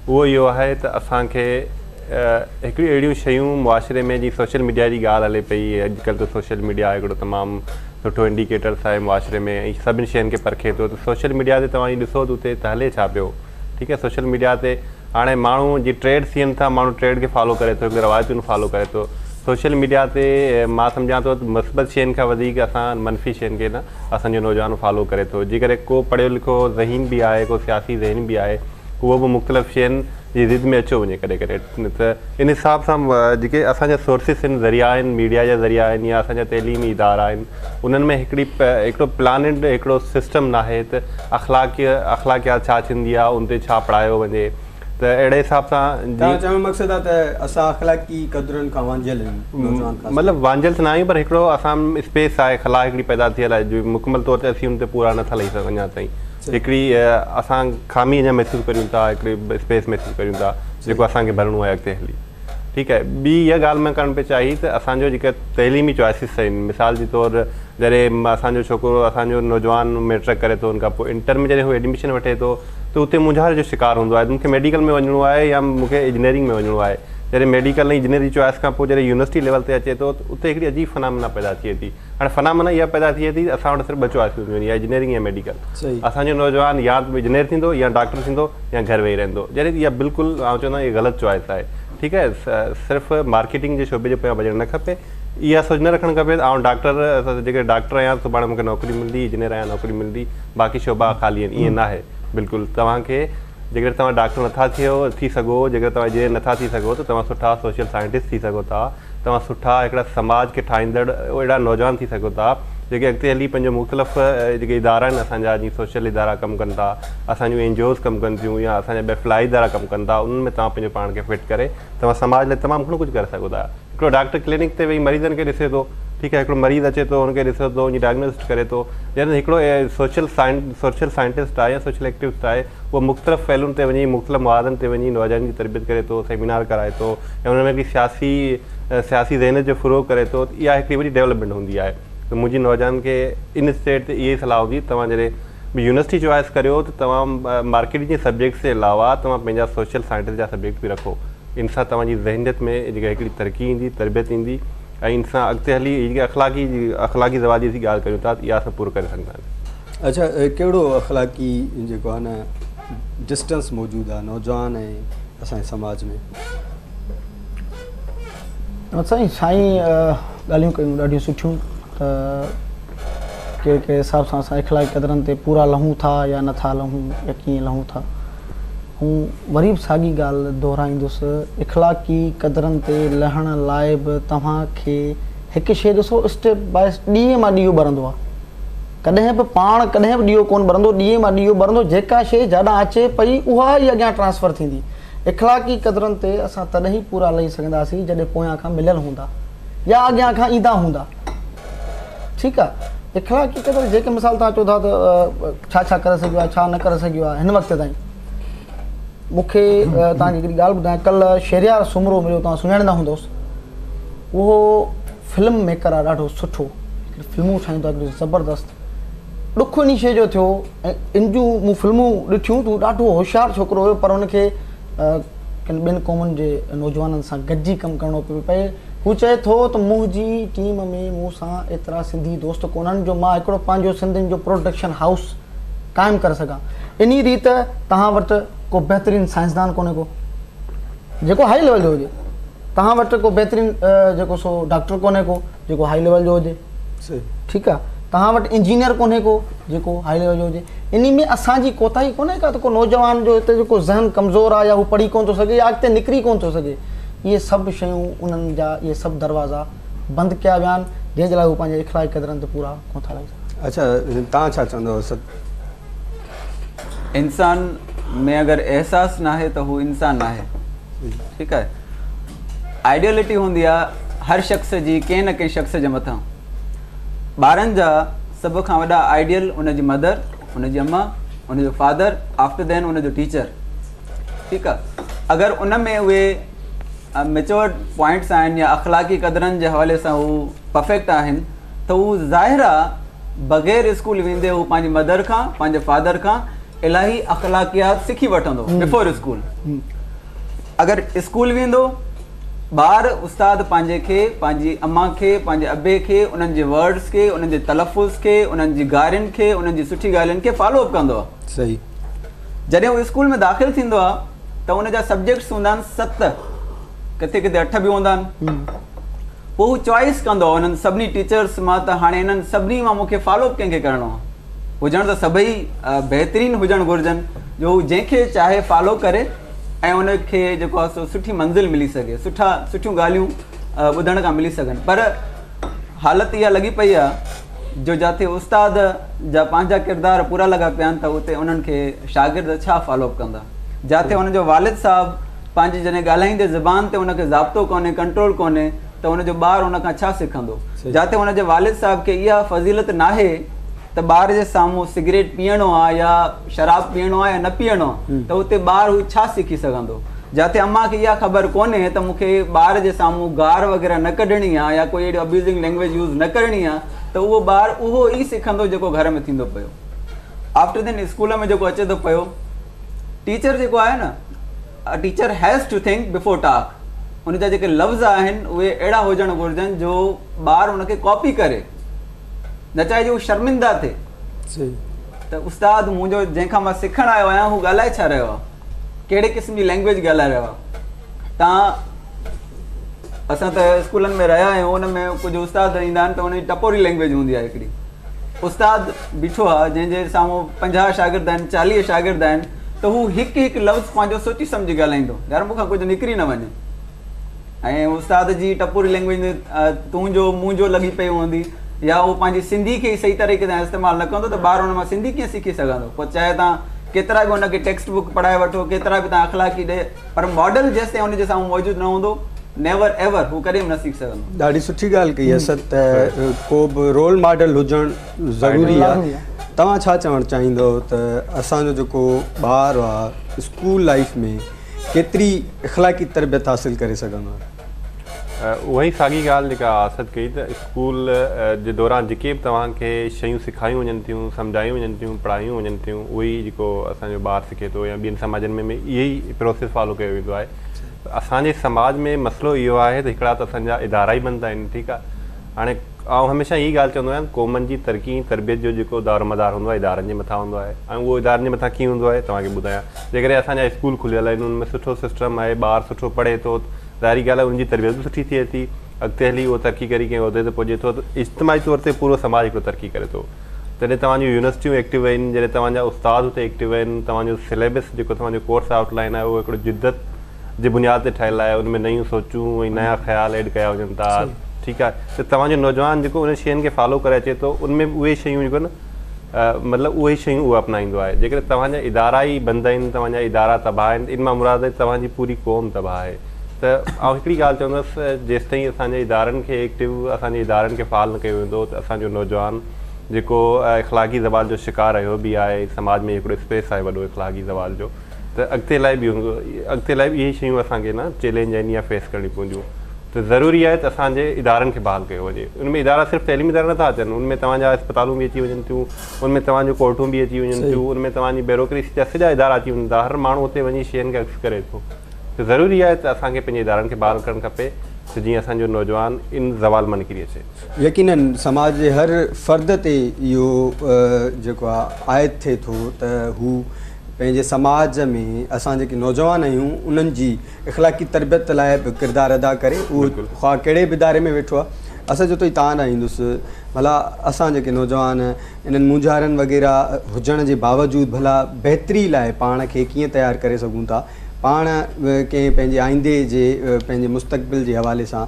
اهو اهو آهي ته اسان کي هڪڙيون اهڙيون شيون معاشري ۾ جيئن سوشل ميڊيا جي ڳالهه هلي پئي، اڄڪلهه ته سوشل ميڊيا هڪڙو تمام سٺو انڊيڪيٽرس آهي معاشري ۾ ۽ سڀني شين کي پرکي ٿو ته سوشل ميڊيا تي توهان ڏسو ته اتي ته هلي ڇا پيو. ٺيڪ آهي، سوشل ميڊيا تي هاڻي ماڻهو جي ٽريڊ ٿين ٿا، ماڻهو ٽريڊ کي فالو ڪري ٿو، هڪ روايتن فالو ڪري ٿو. سوشل ميڊيا تي مان سمجهان ٿو ته مثبت شين کان وڌيڪ اسان منفي شين کي نه اسان جو نوجوان فالو ڪري ٿو. جيڪڏهن ڪو پڙهيو لکيو ذهين به آهي، ڪو سياسي ذهين به آهي، اهو به مختلف شين جي ضد ۾ اچيو وڃي ڪڏهن ڪڏهن ته ان حساب سان جيڪي اسان جا سورسز آهن، ذريعا آهن، ميڊيا جا ذريعا آهن يا اسان جا تعليمي ادارا آهن، انهن ۾ هڪڙي هڪڙو پلانڊ هڪڙو سسٽم ناهي ته اخلاقي اخلاقيات ڇا ٿيندي آهي، ان تي ڇا پڙهايو وڃي ته اهڙي حساب سان توهان جو چوڻ جو مقصد آهي ته اسان اخلاقي قدرن کان وانجهيل آهيون نوجوان خاص مطلب وانجهيل ته نه آهيون پر هڪڙو اسان اسپيس آهي، خلا هڪڙي پيدا ٿيل آهي جو مڪمل طور تي اسين ان تي پورا نٿا لهي سگهون اڃا تائين. هڪڙي اسان خامي اڃا محسوس ڪريون ٿا، هڪڙي اسپيس محسوس ڪريون ٿا جيڪو اسان کي ڀرڻو آهي اڳتي هلي. ٺيڪ آهي، ٻي اها ڳالهه مان ڪرڻ پئي چاهي ته اسان جو جيڪا تعليمي چوائسز آهن، مثال جي طور جڏهن اسان جو ڇوڪرو اسان جو نوجوان ميٽرڪ ڪري ٿو ان کان پوء انٽر ۾ جڏهن هو ايڊميشن وٺي ٿو ته اتي مونجهاري جو شڪار هوندو آهي ته مون کي ميڊيڪل ۾ وڃڻو آهي يا مون کي انجنيئرنگ ۾ وڃڻو آهي. جڏهن ميڊيڪل ۽ انجنيئر جي چوائس کان پوء جڏهن يونيورسٽي ليول تي اچي ٿو ته اتي هڪڙي عجيب فنامنا پيدا ٿئي ٿي. هاڻي فنامنا اها پيدا ٿئي ٿي ته اسان وٽ صرف ٻه چوائسون هونديون آهن يا انجنيئرنگ يا ميڊيڪل. اسان جو نوجوان يا ته انجنيئر ٿيندو يا ڊاڪٽر ٿيندو يا گهر ويهي رهندو. جڏهن اها بلڪل آئون چوندو آهيان اها غلط چوائس آهي. ٺيڪ آهي صرف مارڪيٽنگ جي شعبي جي پويان ڀڄڻ نه کپي. اها سوچ نه رکڻ کپي ته آئون ڊاڪٽر جيڪڏهن ڊاڪٽر آهيان ته سڀاڻي مون کي نوڪري ملندي، انجنيئر آهيان نوڪري ملندي، باقي شعبا خالي آهن ائين ناهي. بلڪل توهان کي جيڪڏهن توهان ڊاڪٽر نٿا ٿيو ٿي سگهو، جيڪڏهن توهان انجنيئر نٿا ٿي سگهو ته توهان سٺا سوشل سائنٽسٽ ٿي سگهو ٿا، توهان سٺا هڪڙا سماج کي ٺاهيندڙ اهڙا نوجوان ٿي سگهو ٿا جيڪي اڳتي هلي پنهنجو مختلف جيڪي ادارا آهن اسان جا جيئن سوشل ادارا ڪم ڪن ٿا، اسان جون اين جي اوز ڪم ڪن ٿيون يا اسان جا ٻيا فلاحي ادارا ڪم ڪن ٿا انهن ۾ توهان پنهنجو پاڻ کي فٽ ڪري توهان سماج لاء تمام گهڻو ڪجهه ڪري سگهو ٿا. هڪڙو ڊاڪٽر ڪلينڪ تي ويهي مريضن کي ڏسي ٿو، ٺيڪ آهي، هڪڙو مريض اچي ٿو ان کي ڏسي ٿو ان جي ڊائگنوسٽ ڪري ٿو، جڏهن هڪڙو سوشل سوشل سائنٽسٽ آهي يا سوشل ايڪٽوسٽ آهي اهو مختلف پهلوئن تي وڃي مختلف محاذن تي وڃي نوجوانن جي تربيت ڪري ٿو، سيمينار ڪرائي ٿو ۽ انهن ۾ هڪڙي سياسي سياسي ذهنيت جو فروغ ڪري ٿو ته اها هڪڙي وڏي ڊولپمينٽ هوندي آهي ته منهنجي نوجوانن کي ان اسٽيج تي اها ئي صلاح هوندي توهان جڏهن به يونيورسٽي چوائس ڪريو ته توهان مارڪيٽنگ جي سبجيڪٽس جي علاوه توهان پنهنجا سوشل سائنٽس جا سبجيڪٽ به رکو ان سان توهان جي ذهنيت ۾ جيڪا هڪڙي ترقي ايندي تربيت ايندي ۽ ان سان اڳتي هلي هي جيڪا اخلاقي اخلاقي زوال جي اسين ڳالهه ڪريون ٿا ته اها اسان پورو ڪري سگهندا آهيون. اڇا ڪهڙو اخلاقي جيڪو آهي نه ڊسٽنس موجود آهي نوجوان ۽ اسان جي سماج ۾؟ سائين سائين ڳالهيون ڪيون ڏاڍيون سٺيون ته ڪهڙي ڪهڙي حساب سان اسان اخلاقي قدرن تي پورا لهون ٿا يا نٿا لهون يا ڪيئن لهون ٿا. آئون وري به ساڳي ڳالهه دهرائيندس، اخلاقي قدرن تي لهڻ لاء به توهان کي هڪ شيء ڏسو اسٽيپ باء ڏيئي مان ڏيئو ٻرندو آهي. ڪڏهن به پاڻ ڪڏهن به ڏيئو ڪونه ٻرندو، ڏيئي مان ڏيئو ٻرندو، جيڪا شيء جاڏانهن اچي پئي اها ئي اڳيان ٽرانسفر ٿيندي. اخلاقي قدرن تي اسان تڏهن ئي پورا لهي سگهنداسين جڏهن پويان کان مليل هوندا يا اڳيان کان ايندا هوندا. ٺيڪ آ اخلاقي قدر جيڪي مثال توهان چئو ٿا ته ڇا ڇا ڪري سگهيو آهي ڇا نه ڪري سگهيو آهي هن وقت تائين مون کي توهان کي هڪڙي ڳالهه ٻڌايان ڪلهه شهريار سومرو مليو توهان سڃاڻيندا هوندوس اهو فلم ميڪر آ ڏاڍو سٺو هڪڙي فلمون ٺاهيندو آ هڪڙي زبردست ڏک انهي شيء جو ٿيو ۽ ان جون مون فلمون ڏٺيون ته هو ڏاڍو هوشيار ڇوڪرو هيو پر هن کي ڪن ٻين قومن جي نوجوانن سان گڏجي ڪم ڪرڻو پيو پئي. هو چئي ٿو ته منهنجي ٽيم ۾ مون سان ايترا سنڌي دوست ڪونهن جو مان هڪڙو پنهنجو سنڌين جو پروڊڪشن هائوس قائم ڪري سگهان. انهي ريت توهان وٽ ڪو بهترين سائنسدان ڪونهي ڪو جيڪو هائي ليول جو هجي. توهان وٽ ڪو بهترين جيڪو سو ڊاڪٽر ڪونهي ڪو جيڪو هائي ليول جو هجي. ٺيڪ آ توهان وٽ انجنيئر ڪونهي ڪو جيڪو هائي ليول جو هجي انهي ۾ اسان جي ڪوتاهي ڪونهي ڪا ته ڪو نوجوان جو هتي جيڪو ذهن ڪمزور آ يا هو پڙهي ڪونه ٿو سگهي يا اڳتي نڪري ڪونه ٿو سگهي اهي سڀ شيون انهن جا اهي سڀ دروازا بند ڪيا ويا آهن جنهن جي لاء هو پنهنجي اخلاقي قدرن تي پورا ڪونه ٿا لهي سگهن. اڇا توهان ڇا چوندؤ اسد؟ انسان ۾ اگر احساس ناهي ته هو انسان ناهي ٺيڪ آهي آئيڊيالٽي هوندي آهي هر شخص جي ڪنهن نه ڪنهن شخص جي مٿان ٻارن جا سڀ کان وڏا آئيڊيل ان جي مدر ان جي اما ان جو فادر آفٽر دين ان جو ٽيچر ٺيڪ آهي اگر ان ۾ اهي ميچورڊ پوائنٽس آهن يا اخلاقي قدرن جي حوالي سان هو پرفيڪٽ آهن ته هو ظاهر آ بغير اسڪول ويندي هو پنهنجي مدر کان پنهنجي فادر کان الاهي اخلاقيات سکي وٺندو بفور اسڪول اگر اسڪول ويندو ٻار استاد پنهنجي کي پنهنجي اما کي پنهنجي ابي کي انهن جي ورڊز کي انهن جي تلفظ کي انهن جي گارين کي انهن جي سٺي ڳالهين کي فالو اپ ڪندو آهي صحيح جڏهن هو اسڪول ۾ داخل ٿيندو آهي ته ان جا سبجيڪٽس هوندا آهن 7 ڪٿي ڪٿي 8 به هوندا آهن پوء هو چوائس ڪندو آهي انهن سڀني ٽيچرس مان ته هاڻي انهن سڀني مان مون کي فالو اپ ڪنهن کي ڪرڻو آهي هجڻ ته سڀئي بهترين هجڻ گهرجن جو هو جنهن کي چاهي فالو ڪري ۽ ان کي جيڪو آهي سو سٺي منزل ملي سگهي سٺا سٺيون ڳالهيون ٻڌڻ کان ملي سگهن پر حالت اها لڳي پئي آهي جو جاٿي استاد جا پنهنجا ڪردار پورا لڳا پيا آهن ته اتي انهن کي شاگرد ڇا فالو اپ ڪندا جاٿي ان جو والد صاحب پنهنجي جڏهن ڳالهائيندي زبان تي ان کي ضابطو ڪونهي ڪنٽرول ڪونهي ته ان جو ٻار ان کان ڇا سکندو؟ جاتي ان جي والد صاحب کي اها فضيلت ناهي ته ٻار جي سامهون سگريٽ پيئڻو آ يا شراب پيئڻو آ يا نه پيئڻو آ ته اتي ٻار هو ڇا سکي سگهندو؟ جاتي امان کي اها خبر ڪونهي ته مون کي ٻار جي سامهون گار وغيره نه ڪڍڻي آ يا ڪوئي اهڙي ابيوزنگ لينگويج يوز نه ڪرڻي آ ته اهو ٻار اهو ئي سکندو جيڪو گهر ۾ ٿيندو پيو. آفٽر دين اسڪول ۾ جيڪو اچي ٿو پيو ٽيچر جيڪو آهي نه a teacher has to think before talk. ان جا جيڪي لفظ آهن اهي اهڙا هجڻ گهرجن جو ٻار ان کي ڪاپي ڪري، نه چاهي جو هو شرمنده ٿئي ته استاد منهنجو جنهن کان مان سکڻ آيو آهيان هو ڳالهائي ڇا رهيو آهي، ڪهڙي قسم جي لينگويج ڳالهائي رهيو آهي. تان اسان ته اسڪولن ۾ رهيا آهيون، ان ۾ ڪجهه استاد ايندا آهن ته ان جي ٽپوري لينگويج هوندي آهي. هڪڙي استاد بيٺو آهي جنهن جي سامهون 50 شاگرد آهن، 40 شاگرد آهن، ته هو هڪ هڪ لفظ پنهنجو سوچي سمجهي ڳالهائيندو، يار مون کان ڪجهه نڪري نه وڃي. ۽ استاد جي ٽپوري لينگويج ۾ تنهنجو منهنجو لڳي پئي هوندي، يا هو پنهنجي سنڌي کي ئي صحيح طريقي سان استعمال نه ڪندو ته ٻار ان مان سنڌي ڪيئن سکي سگهندو؟ پوء چاهي توهان ڪيترا به ان کي ٽيڪسٽ بڪ پڙهائي وٺو، ڪيترا به توهان اخلاقي ڏي، پر ماڊل جيستائين ان جي سامهون موجود نه هوندو، نيور ايور هو ڪڏهن به نه سکي سگهندو. ڏاڍي سٺي ڳالهه ڪئي اسد ته ڪو به رول ماڊل هجڻ ضروري آهي. توهان ڇا چوڻ چاهيندؤ ته اسان جو جيڪو ٻار آهي اسڪول لائيف ۾ ڪيتري اخلاقي تربيت حاصل ڪري سگهندو آهي؟ اها ئي ساڳي ڳالهه جيڪا اسد ڪئي ته اسڪول جي دوران جيڪي به توهان کي شيون سيکاريون وڃن ٿيون، سمجهايون وڃن ٿيون، پڙهايون وڃن ٿيون، اهي ئي جيڪو اسان جو ٻار سکي ٿو يا ٻين سماجن ۾ به اهي ئي پروسيس فالو ڪيو ويندو آهي. اسان جي سماج ۾ مسئلو اهو آهي ته هڪڙا ته اسان جا ادارا ئي بند آهن، ٺيڪ آهي. هاڻي آئون هميشه هي ڳالهه چوندو آهيان قومن جي ترقي ۽ تربيت جو جيڪو دارومدار هوندو آهي ادارن جي مٿان هوندو آهي ۽ اهو ادارن جي مٿان ڪيئن هوندو آهي توهان کي ٻڌايان جيڪڏهن اسان جا اسڪول کليل آهن ان ۾ سٺو سسٽم آهي ٻار سٺو پڙهي ٿو ظاهري ڳالهه آهي ان جي تربيت به سٺي ٿئي ٿي اڳتي هلي اهو ترقي ڪري ڪنهن عهدي تي پهچي ٿو ته اجتماعي طور تي پورو سماج هڪڙو ترقي ڪري ٿو جڏهن توهان جون يونيورسٽيون ايڪٽو آهن جڏهن توهان جا استاد اتي ايڪٽو آهن توهان جو سليبس جيڪو توهان جو ڪورس آئوٽ لائن آهي اهو هڪڙو جدت جي بنياد تي ٺهيل آهي ان ۾ نيون سوچون ۽ نيا خيال ايڊ ڪيا وڃن ٿا ٺيڪ آهي ته توهان جو نوجوان جيڪو انهن شين کي فالو ڪري اچي ٿو ان ۾ به اهي شيون جيڪو نه مطلب اهي شيون اهو اپنائيندو آهي جيڪڏهن توهان جا ادارا ئي بند آهن توهان جا ادارا تباهه آهن ان مان مراد آهي توهان جي پوري قوم تباهه آهي ته آئون هڪڙي ڳالهه چوندس جيستائين اسان جي ادارن کي ايڪٽو اسان جي ادارن کي فعال نه ڪيو ويندو ته اسان جو نوجوان جيڪو اخلاقي زوال جو شڪار رهيو به آهي سماج ۾ هڪڙو اسپيس آهي وڏو اخلاقي زوال جو ته اڳتي لاء به اڳتي لاء به اهي شيون اسان کي نه چئلينج آهن يا فيس ڪرڻيون پونديون ته ضروري آهي ته اسان جي ادارن کي بحال ڪيو وڃي ان ۾ ادارا صرف تعليمي ادارا نٿا اچن ان ۾ توهان جا اسپتالون به اچي وڃن ٿيون ان ۾ توهان جون ڪورٽون به اچي وڃن ٿيون ان ۾ توهان جي بيوروڪريسي جا سڄا ادارا اچي وڃن ٿا هر ماڻهو اتي وڃي شين کي عڪس ڪري ٿو ته ضروري آهي ته اسان کي پنهنجي ادارن کي بحال ڪرڻ کپي ته جيئن اسان جو نوجوان ان زوال مان نڪري اچي. يقينن سماج جي هر فرد تي اهو جيڪو آهي عائد ٿئي ٿو ته هو پنهنجي سماج ۾ اسان جيڪي نوجوان آهيون انهن جي اخلاقي تربيت لاء به ڪردار ادا ڪري اهو خواه ڪهڙي به اداري ۾ ويٺو آهي. اسان جو تو تان ڏانهن ايندس ڀلا اسان جيڪي نوجوان انهن مونجهارن وغيره هجڻ جي باوجود ڀلا بهتري لاء پاڻ کي ڪيئن تيار ڪري سگهون ٿا پاڻ ڪنهن پنهنجي آئيندي جي پنهنجي مستقبل جي حوالي سان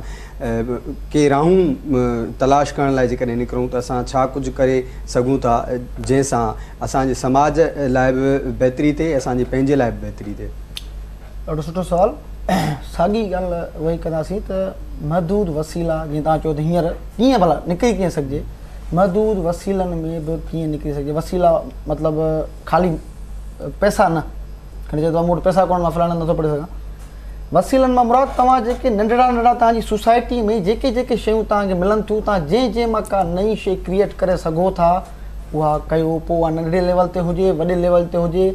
ڪي راهون تلاش ڪرڻ لاء جيڪڏهن نڪرون ته اسان ڇا ڪجهه ڪري سگهون ٿا جنهن سان اسان جي سماج لاء به بهتري ٿئي اسان جي پنهنجي لاء به بهتري ٿئي. ڏاڍو سٺو سوال. ساڳي ڳالهه اها ئي ڪنداسين ته محدود وسيلا جيئن توهان چيو ته هينئر ڪيئن ڀلا نڪري ڪيئن سگهجي محدود وسيلن ۾ به ڪيئن نڪري سگهجي وسيلا مطلب خالي پئسا نه کڻي چئي ٿو مون وٽ پئسا ڪونهن مان فلاڻي نٿو پڙهي سگهان وسيلن مان مراد توهان جيڪي ننڍڙا ننڍڙا توهان جي سوسائٽي ۾ جيڪي جيڪي شيون توهان کي ملن ٿيون توهان جنهن جنهن مان ڪا نئين شي ڪريئيٽ ڪري سگهو ٿا اها ڪيو پوء اها ننڍڙي ليول تي هجي وڏي ليول تي هجي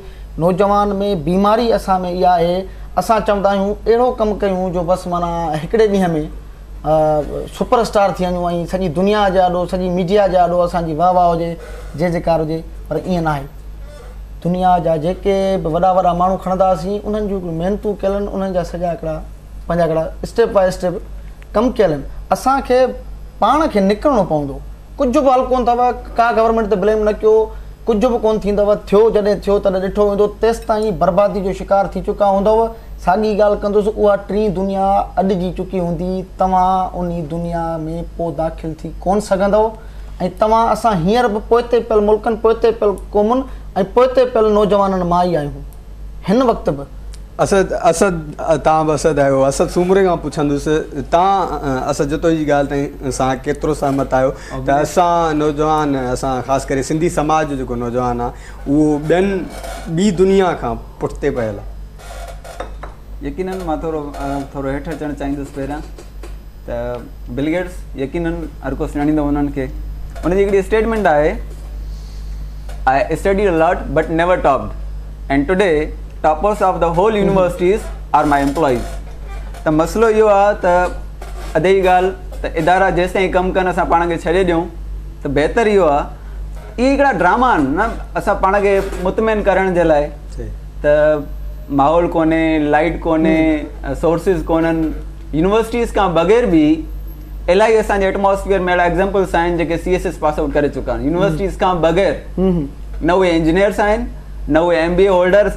نوجوان ۾ بيماري اسان ۾ اها آهي اسان چوندا آهيون اهڙو ڪم ڪيون جو بس معنيٰ هڪڙي ڏينهن ۾ سپر اسٽار ٿي وڃون ۽ سڄي دنيا جي آڏو سڄي ميڊيا جي آڏو اسان جي واهه واهه هجي جي جيڪار هجي پر ائين ناهي دنيا جا جيڪي به وڏا وڏا ماڻهو کڻنداسين انهن جون هڪڙيون محنتون ڪيل آهن انهن جا سڄا هڪڙا پنهنجا هڪڙا اسٽيپ باء اسٽيپ ڪم ڪيل آهن اسان کي پاڻ کي نڪرڻو پوندو ڪجهه به حل ڪونه اٿو ڪا گورنمينٽ تي بليم نه ڪيو ڪجهه به ڪونه ٿيندو ٿيو جڏهن ٿيو تڏهن ڏٺو ويندو تيستائين بربادي جو شڪار ٿي چڪا هوندؤ ساڳي ڳالهه ڪندس اها ٽين دنيا اڏجي چڪي هوندي توهان انهي دنيا ۾ پوء داخل ٿي ڪونه سگهندؤ ۽ توهان اسان هينئر به پوئتي پيل ملڪن، پوئتي پيل قومن ۽ پوئتي پيل نوجوانن مان ئي آهيون. هن وقت به. اسد اسد توهان به اسد آهيو اسد سومري کان پڇندس توهان اسد جتوئي جي ڳالهه تائين سان ڪيترو سهمت آهيو ته اسان نوجوان اسان خاص ڪري سنڌي سماج جو جيڪو نوجوان آهي اهو ٻين ٻي دنيا کان پٺتي پيل آهي. يقينن مان ٿورو ٿورو هيٺ اچڻ چاهيندس پهريان ته بل گيٽس يقينن هر ڪو سڃاڻيندو انهن کي ان جي هڪڙي اسٽيٽمينٽ آهي I studied a lot but never topped and today toppers of the whole universities are my employees. त मसइलो इहो आहे त अदे जी ॻाल्हि त इदारा जेसिताईं कमु कनि असां पाण खे छॾे ॾियूं त बहितर इहो आहे। इहे हिकिड़ा ड्रामा आहिनि न, असां पाण खे मुतमिन करण जे लाइ त माहौल कोन्हे, लाइट कोन्हे, सोर्सिस कोन्हनि। यूनिवर्सिटीज़ खां बग़ैर बि इलाही असांजे एटमॉस्फियर में अहिड़ा एग्ज़ाम्पल्स आहिनि जेके CSS pass out करे चुका आहिनि यूनिवर्सिटीज़ खां बग़ैर। न उहे इंजीनियर्स आहिनि, न उहे MBA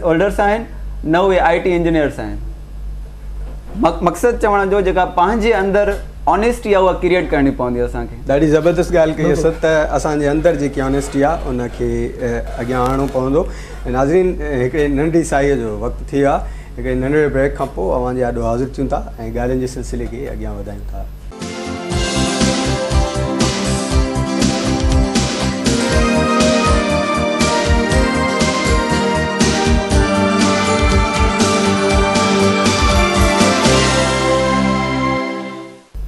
holders आहिनि, न उहे IT engineers आहिनि। मक़सदु चवण जो जेका पंहिंजे अंदरि ऑनेस्टी आहे उहा क्रिएट करणी पवंदी असांखे। ॾाढी ज़बरदस्त ॻाल्हि कई असद त असांजे अंदरि जेकी ऑनेस्टी आहे उनखे अॻियां आणणो पवंदो। नाज़रीन, हिकिड़े नंढी साईअ जो वक़्तु थी वियो आहे, हिकिड़े नंढड़े ब्रेक खां पोइ अव्हां जे आॾो हाज़िर थियूं था ऐं ॻाल्हियुनि जे सिलसिले खे अॻियां वधायूं था।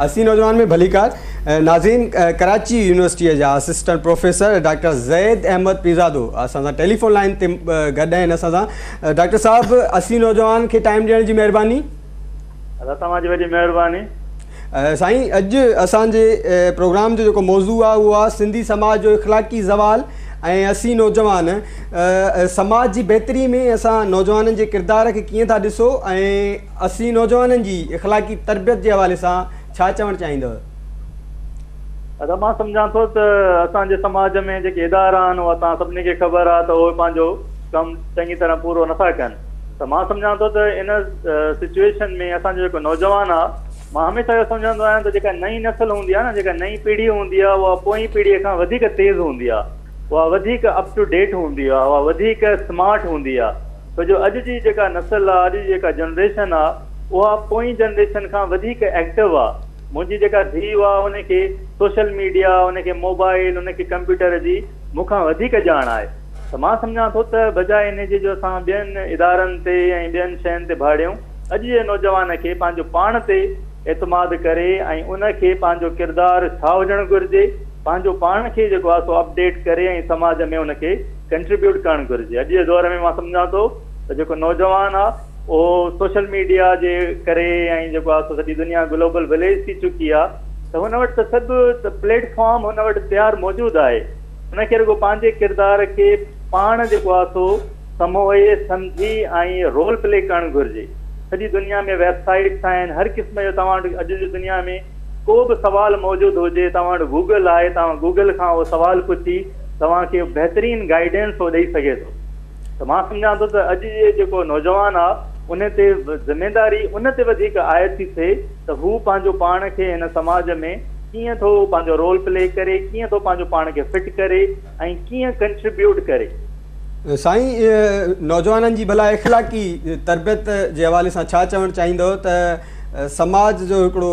असीं नौजवान में भलीकार। नाज़रीन, कराची यूनिवर्सिटीअ जा assistant professor doctor Zaid Ahmed Pirzado असां सां टेलीफोन लाइन ते गॾु आहिनि असां सां। डॉक्टर साहब, असीं नौजवान खे टाइम ॾियण जी महिरबानी। तव्हांजी वॾी महिरबानी। साईं, अॼु असांजे प्रोग्राम जो जेको मौज़ू आहे उहो आहे सिंधी समाज जो इख़लाक़ी ज़वाल ऐं असीं नौजवान समाज जी बहितरी में असां नौजवाननि जे किरदार खे कीअं था ॾिसो ऐं असीं नौजवाननि जी इख़लाक़ी तरबियत जे हवाले सां छा चवणु चाहींदव? अदा मां सम्झां थो त असांजे समाज में जेके इदारा आहिनि उहा तव्हां सभिनी खे ख़बर आहे त उहे पंहिंजो कमु चङी तरह पूरो नथा कनि। त मां सम्झां थो त इन सिचुएशन में असांजो जेको नौजवान आहे, मां हमेशह इहो सम्झंदो आहियां त जेका नई नस्ल हूंदी आहे न, जेका नई पीढ़ी हूंदी आहे उहा पोईं पीढ़ीअ खां वधीक तेज़ हूंदी आहे, उहा वधीक अप टू डेट हूंदी आहे, उहा वधीक स्मार्ट हूंदी आहे। छो जो अॼु जी जेका नस्ल आहे, अॼु जी जेका जनरेशन आहे उहा पोईं जनरेशन खां वधीक एक्टिव आहे। मुंहिंजी जेका धीउ आहे उनखे सोशल मीडिया, उनखे मोबाइल, उनखे कंप्यूटर जी मूंखां वधीक ॼाण आहे। त मां सम्झां थो त बजाए इन जे जो असां ॿियनि इदारनि ते ऐं ॿियनि शयुनि ते भाड़ियूं, अॼु जे नौजवान खे पंहिंजो पाण ते एतमाद करे ऐं उनखे पंहिंजो किरदारु छा हुजणु घुरिजे, पंहिंजो पाण खे जेको आहे सो अपडेट करे ऐं समाज में उनखे कंट्रीब्यूट करणु घुरिजे। अॼु जे दौर में मां सम्झां थो त जेको नौजवान आहे उहो सोशल मीडिया जे करे ऐं जेको आहे सो सॼी दुनिया ग्लोबल विलेज थी चुकी आहे त हुन वटि त सभु प्लेटफॉर्म हुन वटि तयारु मौजूदु आहे। हुनखे रुॻो पंहिंजे किरदार खे पाण जेको आहे सो समोए, सम्झी ऐं रोल प्ले करणु घुरिजे। सॼी दुनिया में वेबसाइट्स आहिनि, हर क़िस्म जो तव्हां वटि अॼु जी दुनिया में को बि सवाल मौजूदु हुजे, तव्हां वटि गूगल आहे, तव्हां गूगल खां उहो सवाल पुछी तव्हांखे बहितरीन गाइडेंस उहो ॾेई सघे थो। त मां सम्झां थो त अॼु जे जेको नौजवान आहे उन ते ज़िमेदारी उन ते वधीक आयद थी थिए त हू पंहिंजो पाण खे हिन समाज में कीअं थो पंहिंजो रोल प्ले करे, कीअं थो पंहिंजो पाण खे फिट करे ऐं कीअं कंट्रीब्यूट करे। साईं, नौजवाननि जी भला इख़लाक़ी तरबियत जे हवाले सां छा चवणु चाहींदव त समाज जो हिकिड़ो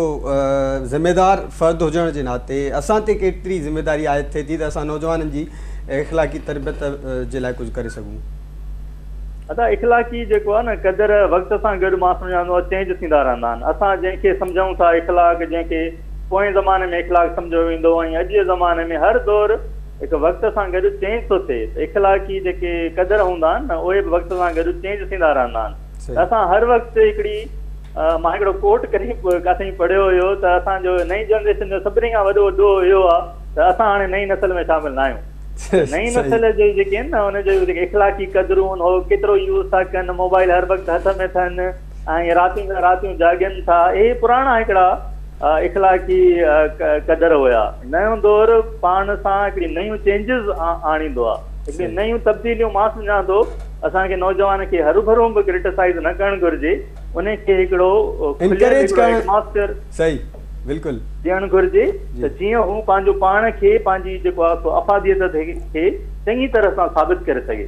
ज़िमेदार फ़र्द हुजण जे नाते असां ते केतिरी ज़िमेदारी आयद थिए थी त असां नौजवाननि जी इख़लाक़ी तरबियत जे लाइ कुझु करे सघूं? अदा इख़लाक़ी जेको आहे न क़दर वक़्त सां गॾु मां सम्झां थो चेंज थींदा रहंदा आहिनि। असां जंहिंखे सम्झूं था इख़लाक़, जंहिंखे पोएं ज़माने में इख़लाक़ सम्झो वेंदो ऐं अॼु जे ज़माने में हर दौर हिकु वक़्त सां गॾु चेंज थो थिए। त इख़लाक़ी जेके क़दर हूंदा आहिनि न उहे बि वक़्त सां गॾु चेंज थींदा रहंदा आहिनि। त असां हर वक़्तु हिकिड़ी मां हिकिड़ो कोट करे किथां पढ़ियो हुयो त असांजो नई जनरेशन जो सभिनी खां वॾो ॾोह इहो आहे त असां हाणे नई नस्ल में शामिल न आहियूं। नई नस्ल जे जेके आहिनि न हुनजो जेके इख़लाक़ी क़दरूं आहिनि उहो केतिरो यूज़ था कनि, मोबाइल हर वक़्तु हथ में अथनि ऐं रातियूं रातियूं जाॻनि था, इहे पुराणा हिकिड़ा इख़लाक़ी क़दर हुया। नयो दौर पाण सां हिकिड़ी नयूं चेंजिस आणींदो आहे, हिकिड़ी नयूं तब्दीलियूं। मां सम्झां थो असांखे नौजवान खे हरू भरू बि क्रिटिसाइज़ न करणु घुरिजे, उनखे हिकिड़ो एटमॉस्फियर सही बिल्कुलु ॾियणु घुरिजे त जीअं हू पंहिंजो पाण खे पंहिंजी जेको आहे सो अफ़ादियत खे चङी तरह सां साबित करे सघे।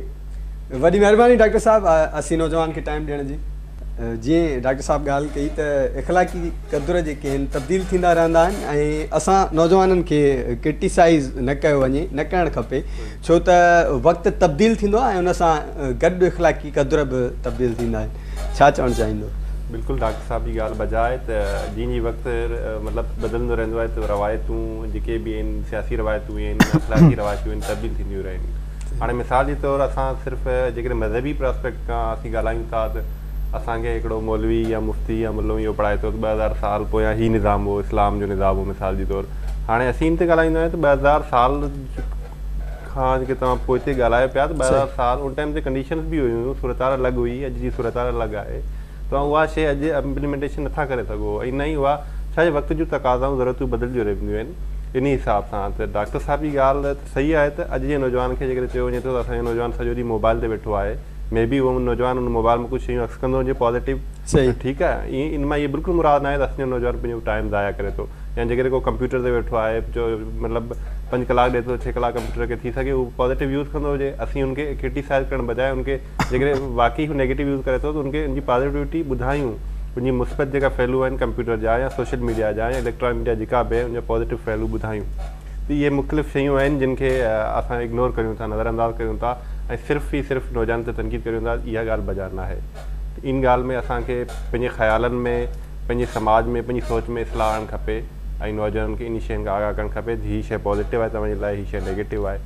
वॾी महिरबानी डॉक्टर साहब असीं नौजवान खे टाइम ॾियण जी। जीअं डॉक्टर साहब ॻाल्हि कई त इख़लाक़ी क़दुर जेके आहिनि तब्दील थींदा रहंदा आहिनि ऐं असां नौजवाननि खे क्रिटिसाइज़ न कयो वञे, न करणु खपे, छो त वक़्तु तब्दील थींदो आहे ऐं उन सां गॾु इख़लाक़ी क़दुर बि तब्दील थींदा आहिनि। छा चवणु चाहींदो? बिल्कुलु डॉक्टर साहब जी ॻाल्हि बजाए त जीअं जीअं वक़्तु मतिलबु बदिलंदो रहंदो आहे त रवायतूं जेके बि आहिनि, सियासी रवायतूं आहिनि, अख़लाक़ी रवायतूं आहिनि, तब्दील थींदियूं रहनि। हाणे मिसाल जे तौर असां सिर्फ़ु जेकॾहिं मज़हबी प्रॉस्पेक्ट खां असीं ॻाल्हायूं था त असांखे हिकिड़ो मौलवी या मुफ़्ती या मुलो इहो पढ़ाए थो त 2000 साल पोयां ही निज़ाम हो, इस्लाम जो निज़ाम हो। मिसाल जे तौर हाणे असीं इन ते ॻाल्हाईंदा आहियूं त 2000 साल खां जेके तव्हां पोइ ते ॻाल्हायो पिया त 2000 साल उन टाइम ते कंडीशन्स बि हुयूं, सूरत अलॻि हुई, अॼु जी सूरत अलॻि आहे। तव्हां उहा शइ अॼु इम्प्लीमेंटेशन नथा करे सघो ऐं न ई उहा छा वक़्त जूं तक़ाज़ाऊं ज़रूरतूं बदिलजी रहंदियूं आहिनि इन हिसाब सां। त डॉक्टर साहिब जी ॻाल्हि त सही आहे त अॼु जे नौजवान खे जेकॾहिं चयो वञे थो त असांजो नौजवान सॼो ॾींहुं मोबाइल ते वेठो आहे, मे बी उहो नौजवान उन मोबाइल में कुझु शयूं अक्स कंदो हुजे पॉज़िटिव, सही ठीकु आहे। ईअं इन मां इहो बिल्कुलु मुराद न आहे त असांजो नौजवान पंहिंजो टाइम ज़ाया करे थो या जेकॾहिं को कंप्यूटर ते वेठो आहे जो मतिलबु 5 कलाक ॾिए थो, 6 कलाक कंप्यूटर खे, थी सघे उहो पॉज़िटिव यूज़ कंदो हुजे। असीं उनखे क्रिटिसाइज़ करण बजाए उनखे जेकॾहिं वाक़ई हू नेगेटिव यूज़ करे थो त उनखे उनजी पॉज़िटिविटी ॿुधायूं, उनजी मुस्बत जेका पहलू आहिनि कंप्यूटर जा या सोशल मीडिया जा या इलेक्ट्रॉनिक मीडिया जेका बि आहे उनजा पॉज़िटिव पहलू ॿुधायूं। त इहे मुख़्तलिफ़ शयूं आहिनि जिन खे असां इग्नोर करियूं था, नज़रअंदाज़ करियूं था ऐं सिर्फ़ु ई सिर्फ़ु नौजवान ते तनक़ीद करियूं था, इहा ॻाल्हि बजा न आहे। इन ॻाल्हि में असांखे पंहिंजे ख़्यालनि में, पंहिंजे समाज में, पंहिंजी सोच में इस्लाह आणणु खपे ऐं नौजवाननि खे इन शयुनि खां आगाह करणु खपे त हीअ शइ पॉज़िटिव आहे तव्हांजे लाइ, हीअ शइ नेगेटिव आहे।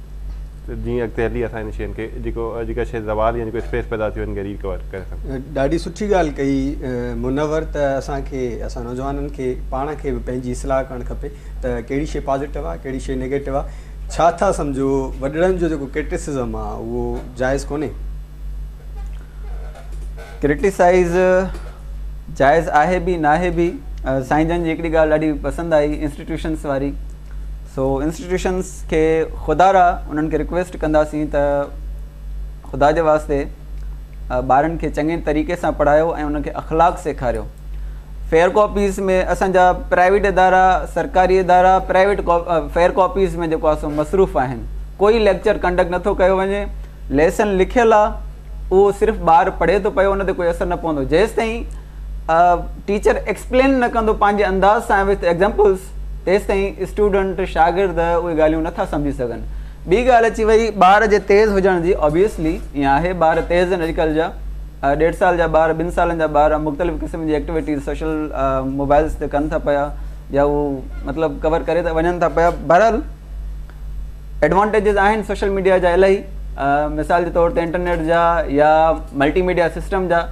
त जीअं अॻिते हली असां इन शयुनि खे जेको जेका शइ ज़वाल या जेको स्पेस पैदा थियो हुनखे रिकवर करे सघूं। ॾाढी सुठी ॻाल्हि कई मुनवर त असांखे असां नौजवाननि खे पाण खे बि पंहिंजी इस्लाह करणु खपे त कहिड़ी शइ पॉज़िटिव आहे, कहिड़ी शइ नेगेटिव आहे। छा था सम्झो वॾड़नि जो जेको क्रिटिसिज़म आहे उहो जाइज़ कोन्हे? क्रिटिसाइज़ जाइज़ आहे बि नाहे बि। साईं जन जी हिकिड़ी ॻाल्हि ॾाढी पसंदि आई इंस्टीट्यूशंस वारी। सो इंस्टीट्यूशंस खे ख़ुदारा उन्हनि खे रिक्वेस्ट कंदासीं त ख़ुदा जे वास्ते ॿारनि खे चङे तरीक़े सां पढ़ायो ऐं उन्हनि खे अख़लाक़ सेखारियो। फेयर कॉपीज़ में असांजा प्राइवेट इदारा, सरकारी इदारा प्राइवेट फेयर कॉपीज़ में जेको आहे सो मसरूफ़ आहिनि। कोई लेक्चर कंडक्ट नथो कयो वञे, लेसन लिखियलु आहे उहो सिर्फ़ु ॿार पढ़े थो पियो, उन ते कोई असरु न पवंदो। जेसि ताईं टीचर एक्सप्लेन न कंदो पंहिंजे अंदाज़ सां विथ एग्ज़ाम्पल्स, तेसि ताईं स्टूडेंट शागिर्द उहे ॻाल्हियूं नथा सम्झी सघनि। ॿी ॻाल्हि अची वई ॿार जे तेज़ हुजण जी। ऑबियसली ईअं आहे, ॿार तेज़ आहिनि अॼुकल्ह जा, 1.5 साल जा ॿार, 2 सालनि जा ॿार मुख़्तलिफ़ क़िस्म जी एक्टिविटीज़ सोशल मोबाइल्स ते कनि था पिया या उहो मतिलबु कवर करे था वञनि था पिया। बहरहाल एडवांटेजेस आहिनि सोशल मीडिया जा इलाही, मिसाल जे तौर ते इंटरनेट जा या मल्टीमीडिया सिस्टम जा।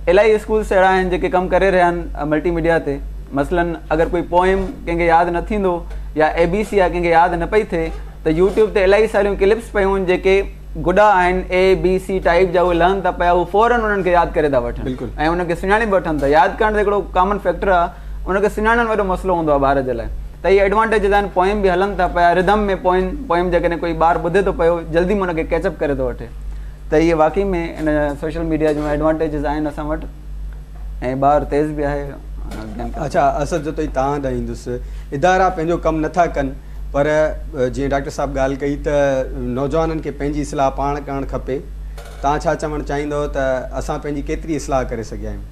इलाही स्कूल्स अहिड़ा आहिनि जेके कमु करे रहिया आहिनि मल्टीमीडिया ते। मसलन अगरि कोई पोइम कंहिंखे यादि न थींदो या ए बी सी आहे कंहिंखे यादि न पई थिए त यूट्यूब ते इलाही सारियूं क्लिप्स पयूं आहिनि जेके गुॾा आहिनि ए बी सी टाइप जा, उहे लहनि था पिया, उहे फ़ौरन उन्हनि खे यादि करे था वठनि ऐं उनखे सुञाणे बि वठनि था। यादि करणु त हिकिड़ो कॉमन फैक्टर आहे, उनखे सुञाणणु वॾो मसइलो हूंदो आहे ॿार जे लाइ। त इहे एडवांटेजेस आहिनि। पोइम बि हलनि था पिया रिदम में, पोइम जेकॾहिं कोई ॿार ॿुधे थो पियो जल्दी में हुनखे कैचअप करे थो वठे। त इहे वाकई में इन सोशल मीडिया जूं एडवांटेजेस आहिनि असां वटि ऐं ॿार तेज़ बि आहे। अच्छा असद जो तव्हां ॾांहुं ईंदुसि, इदारा पंहिंजो कमु नथा कनि पर जीअं डॉक्टर साहिबु ॻाल्हि कई त नौजवाननि खे पंहिंजी इस्लाह पाण करणु खपे। तव्हां छा चवणु चाहींदव त असां पंहिंजी केतिरी इस्लाह करे सघिया आहियूं?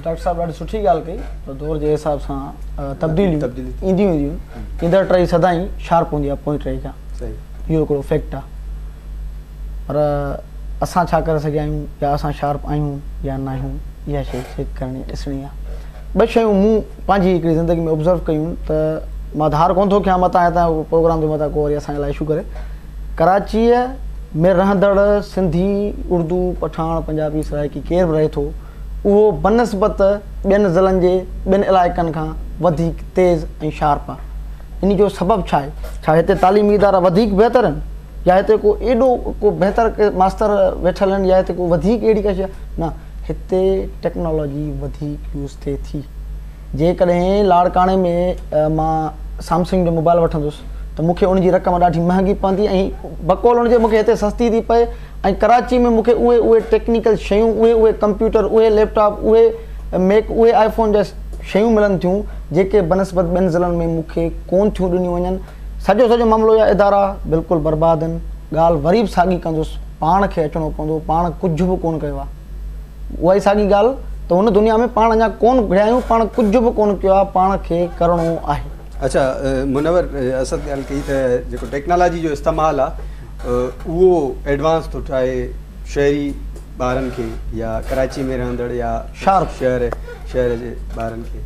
डॉक्टर साहिबु ॾाढी सुठी ॻाल्हि कई त दौर जे हिसाब सां तब्दीलियूं ईंदियूं वेंदियूं। ईंदड़ ट्रई सदाईं शार्प हूंदी आहे पोईं ट्रई खां, इहो हिकिड़ो फैक्ट आहे। पर असां छा करे सघिया आहियूं या असां शार्प आहियूं या न आहियूं, इहा शइ चेक करणी ॾिसणी आहे। ॿ शयूं मूं पंहिंजी हिकिड़ी ज़िंदगी में ऑब्ज़र्व कयूं त मां धार कोन थो कयां, मतां हितां प्रोग्राम जो मतां को वरी असांजे लाइ इशू करे। कराचीअ में रहंदड़ सिंधी, उर्दू, पठाण, पंजाबी, सराइकी केरु बि रहे थो उहो बनस्बत ॿियनि ज़िलनि जे ॿियनि इलाइक़नि खां वधीक तेज़ ऐं शार्प आहे। इन जो सबबु छा आहे? छा हिते तालीमी इदारा वधीक बहितर आहिनि या हिते को एॾो को बहितर मास्तर वेठल आहिनि या हिते को वधीक अहिड़ी का शइ? न, हिते टेक्नोलॉजी वधीक यूज़ थिए थी। जेकॾहिं लाड़काणे में मां सैमसंग जो मोबाइल वठंदुसि त मूंखे उनजी रक़म ॾाढी महांगी पवंदी ऐं बकौल हुनजे मूंखे हिते सस्ती थी पए। ऐं कराची में मूंखे उहे उहे टेक्निकल शयूं, उहे उहे कंप्यूटर, उहे लैपटॉप, उहे मैक, उहे आईफोन जा शयूं मिलनि थियूं जेके बनस्बत ॿियनि ज़िलनि में मूंखे कोन थियूं ॾिनियूं वञनि। सॼो सॼो मामिलो या इदारा बिल्कुलु बर्बादु आहिनि। ॻाल्हि वरी बि साॻी कंदुसि, पाण खे अचिणो पवंदो, पाण कुझु बि कोन कयो आहे। उहा ई साॻी ॻाल्हि त हुन दुनिया में पाण अञा कोन घुरिया आहियूं, पाण कुझु बि कोन कयो आहे, पाण खे करिणो आहे। अच्छा मुनवर असद ॻाल्हि कई त जेको टेक्नोलॉजी जो इस्तेमालु आहे उहो एडवांस थो ठाहे शहरी ॿारनि खे या कराची में रहंदड़ या शहर शहर जे ॿारनि खे।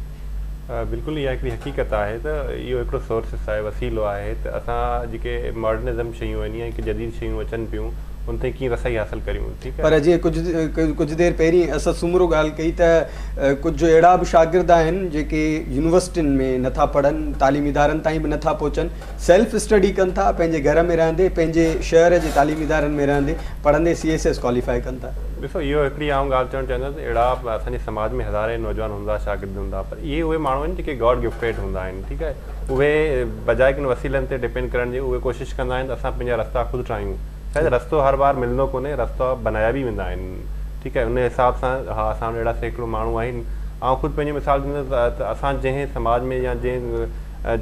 बिल्कुलु इहा हिकिड़ी हक़ीक़त आहे त इहो हिकिड़ो सोर्सिस आहे, वसीलो आहे त असां जेके मॉडर्निज़म शयूं आहिनि या जदीद शयूं अचनि पियूं ان تائين ڪيئن رسائي حاصل ڪريون ٺيڪ آهي. پر جيئن ڪجهه ڪجهه دير پهرين اسد سومرو ڳالهه ڪئي ته ڪجهه اهڙا به شاگرد آهن جيڪي يونيورسٽين ۾ نٿا پڙهن، تعليمي ادارن تائين به نٿا پهچن، سيلف اسٽڊي ڪن ٿا، پنهنجي گهر ۾ رهندي، پنهنجي شهر جي تعليمي ادارن ۾ رهندي پڙهندي سي ايس ايس ڪواليفائي ڪن ٿا. ڏسو اهو هڪڙي آئون ڳالهه چوڻ چاهيندس ته اهڙا اسان جي سماج ۾ هزارين نوجوان هوندا شاگرد هوندا پر اهي اهي ماڻهو آهن جيڪي گاڊ گفٽيڊ هوندا آهن ٺيڪ آهي اهي بجاء ڪن وسيلن تي ڊپينڊ ڪرڻ جي اهي ڪوشش ڪندا آهن ته اسان پنهنجا رستا خود ٺاهيون شايد رستو هر بار ملندو ڪونهي رستا بنايا به ويندا آهن ٺيڪ آهي ان حساب سان ها اسان وٽ اهڙا سيڪڙو ماڻهو آهن آئون خود پنهنجو مثال ڏيندس ته اسان جنهن سماج ۾ يا جنهن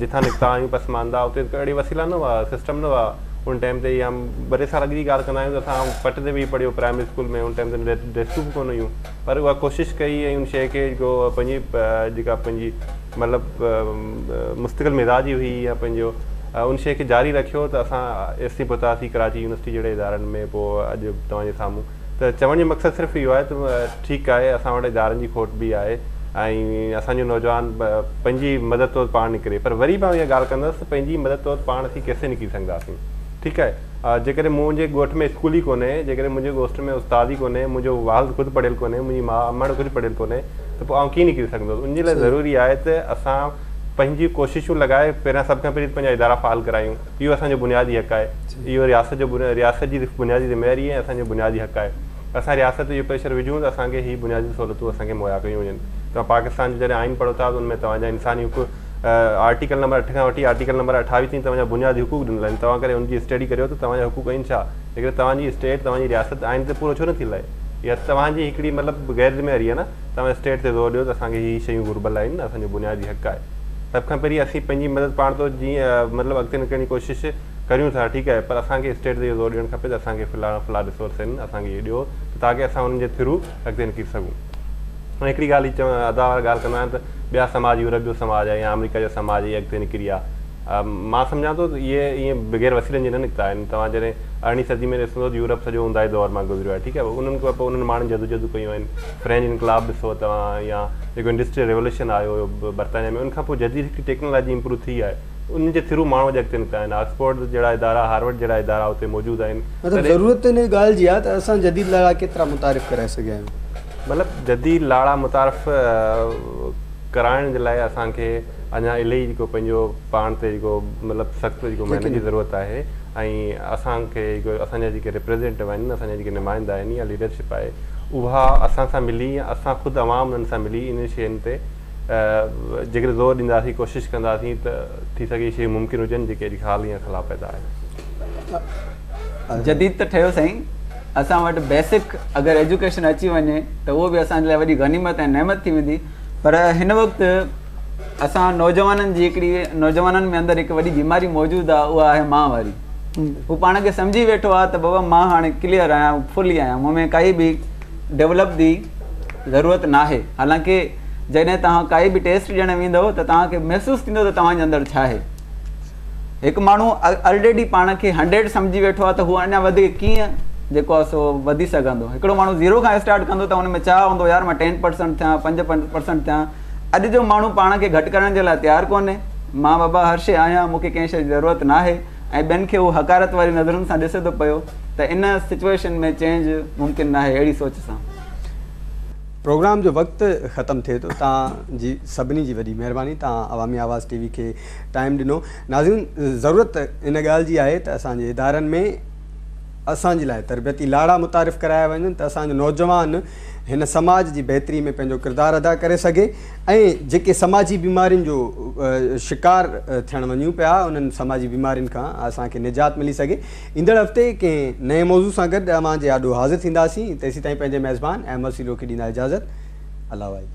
جتان نڪتا آهيون پسمانده اتي ته اهڙي وسيلا نه هئا سسٽم نه هئا ان ٽائيم تي يا بڙي سال اڳ جي ڳالهه ڪندا آهيون ته اسان پٽ تي ويهي پڙهيو پرائمري اسڪول ۾ ان ٽائيم تي ڊيسڪون به ڪونه هيون پر اها ڪوشش ڪئي ۽ ان شيء کي جيڪو پنهنجي جيڪا پنهنجي مطلب مستقل مزاجي هئي يا پنهنجو ان شيء کي جاري رکيو ته اسان ايستائين پهتاسين ڪراچي يونيورسٽي جهڙي ادارن ۾ پوء اڄ توهان جي سامهون ته چوڻ جو مقصد صرف اهو آهي ته ٺيڪ آهي اسان وٽ ادارن جي کوٽ به آهي ۽ اسان جو نوجوان پنهنجي مدد طور پاڻ نڪري پر وري به آئون اها ڳالهه ڪندس ته پنهنجي مدد طور پاڻ اسين ڪيسين نڪري سگهنداسين ٺيڪ آهي جيڪڏهن منهنجي ڳوٺ ۾ اسڪول ئي ڪونهي جيڪڏهن منهنجي ڳوٺ ۾ استاد ئي ڪونهي منهنجو والد خود پڙهيل ڪونهي منهنجي ماء امڙ خود پڙهيل ڪونهي ته پوء آئون ڪيئن نڪري سگهندس ان جي لاء ضروري آهي ته اسان پنهنجي ڪوششون لڳائي پهريان سڀ کان پهرين ته پنهنجا ادارا فعال ڪرايون اهو اسان جو بنيادي حق آهي اهو رياست جو رياست جي بنيادي ذميواري ۽ اسان جو بنيادي حق آهي اسان رياست تي اهو پريشر وجهون ته اسان کي هي بنيادي سهولتون اسان کي مهيا ڪيون وڃن توهان پاڪستان جو جڏهن آئين پڙهو ٿا ته ان ۾ توهان جا انساني حقوق آرٽيڪل نمبر 8 کان وٺي آرٽيڪل نمبر 28 تائين توهان جا بنيادي حقوق ڏنل آهن توهان ڪري ان جي اسٽڊي ڪريو ته توهان جا حقوق آهن ڇا جيڪڏهن توهان جي اسٽيٽ توهان جي رياست آئين تي پورو ڇو نٿي لهي اها توهان جي هڪڙي مطلب غير ذميواري آهي نه توهان اسٽيٽ تي زور ڏيو ته اسان کي هي شيون گهربل آهن اسان جو بنيادي حق آهي سڀ کان پهرين اسين پنهنجي مدد پاڻ طور جيئن مطلب اڳتي نڪرڻ جي ڪوشش ڪريون ٿا ٺيڪ آهي پر اسان کي اسٽيٽ تي اهو زور ڏيڻ کپي ته اسان کي فلاڻا فلاڻا ريسورس آهن اسان کي اهي ڏيو ته تاڪه اسان انهن جي ٿرو اڳتي نڪري سگهون ۽ هڪڙي ڳالهه هي چوان ادا وارا ڳالهه ڪندا آهن ته ٻيا سماج يورپ جو سماج آهي يا آمريڪا جو سماج اهي اڳتي نڪري ويا مان سمجهان ٿو ته اهي ائين بغير وسيلن جي نه نڪتا آهن توهان جڏهن ارڙهين صدي ۾ ڏسندو ته يورپ سڄو اونداهي دور مان گذريو آهي ٺيڪ آهي انهن کان پوء انهن ماڻهن جدوجهدون ڪيون آهن فرينچ انقلاب ڏسو توهان يا جيڪو انڊسٽريل ريولوشن آيو هيو برطانيا ۾ ان کان پوء جديد هڪڙي ٽيڪنالاجي امپروو ٿي آهي ان جي ٿرو ماڻهو اڄ اڳتي نڪتا آهن آڪسفورڊ جهڙا ادارا هارورڊ جهڙا ادارا اتي موجود آهن مطلب ضرورت ان ڳالهه جي آهي ته اسان جديد لاڙا ڪيترا متعارف ڪرائي سگهيا آهيون؟ مطلب جديد لاڙا متعارف ڪرائڻ جي لاء اسان کي اڃا الائي جيڪو پنهنجو پاڻ تي جيڪو مطلب سخت جيڪو محنت جي ضرورت آهي ۽ اسان کي جيڪو اسان جا جيڪي ريپريزينٽو آهن اسان جا جيڪي نمائندا آهن يا ليڊرشپ آهي اها اسان سان ملي يا اسان خود عوام انهن سان ملي انهن شين تي جيڪڏهن زور ڏينداسين ڪوشش ڪنداسين ته ٿي سگهي شيون ممڪن هجن جيڪي اڄ حال يا خلا پيدا آهن. جديد ته ٺهيو سائين اسان وٽ بيسڪ اگر ايجوڪيشن اچي وڃي ته اهو به اسان جي لاء وڏي غنيمت ۽ نعمت ٿي ويندي پر هن وقت اسان نوجوانن جي هڪڙي نوجوانن ۾ اندر هڪ وڏي بيماري موجود آهي اها آهي مان واري هو پاڻ کي سمجهي ويٺو آهي ته بابا مان هاڻي ڪليئر آهيان فلي آهيان مون ۾ ڪائي به ڊيولپ جي ضرورت ناهي حالانڪه جڏهن توهان ڪائي به ٽيسٽ ڏيڻ ويندؤ ته توهان کي محسوس ٿيندو ته توهان جي اندر ڇا آهي. هڪ ماڻهو الريڊي پاڻ کي هنڊريڊ سمجهي ويٺو آهي ته هو اڃا وڌيڪ ڪيئن جيڪو آهي سو وڌي سگهندو. هڪڙو ماڻهو زيرو کان اسٽارٽ ڪندو ته ان ۾ چاهه هوندو يار مان ٽين پرسنٽ ٿيان پنج پرسنٽ ٿيان. اڄ جو ماڻهو پاڻ کي گهٽ ڪرڻ جي لاء تيار ڪونهي. مان بابا هر شيء آهيان مون کي ڪنهن شيء جي ضرورت ناهي ۽ ٻين کي هو حقارت واري نظرن سان ڏسي ٿو پيو ته ان سچوئيشن ۾ چينج ممڪن ناهي اهڙي سوچ سان. پروگرام جو وقت ختم ٿئي ٿو توهان جي سڀني جي وڏي مهرباني توهان عوامي آواز ٽي وي کي ٽائيم ڏنو ناظرين ضرورت ان ڳالهه جي آهي ته اسان جي ادارن ۾ اسان جي لاء تربيتي لاڙا متعارف ڪرايا وڃن ته اسان جو نوجوان هن سماج جي بهتري ۾ پنهنجو ڪردار ادا ڪري سگهي ۽ جيڪي سماجي بيمارين جو شڪار ٿيڻ وڃون پيا انهن سماجي بيمارين کان اسان کي نجات ملي سگهي ايندڙ هفتي ڪنهن نئين موضوع سان گڏ اوهان جي آڏو حاضر ٿينداسين تيسيتائين پنهنجي ميزبان احمد سيلو کي ڏيندا اجازت الله واهي.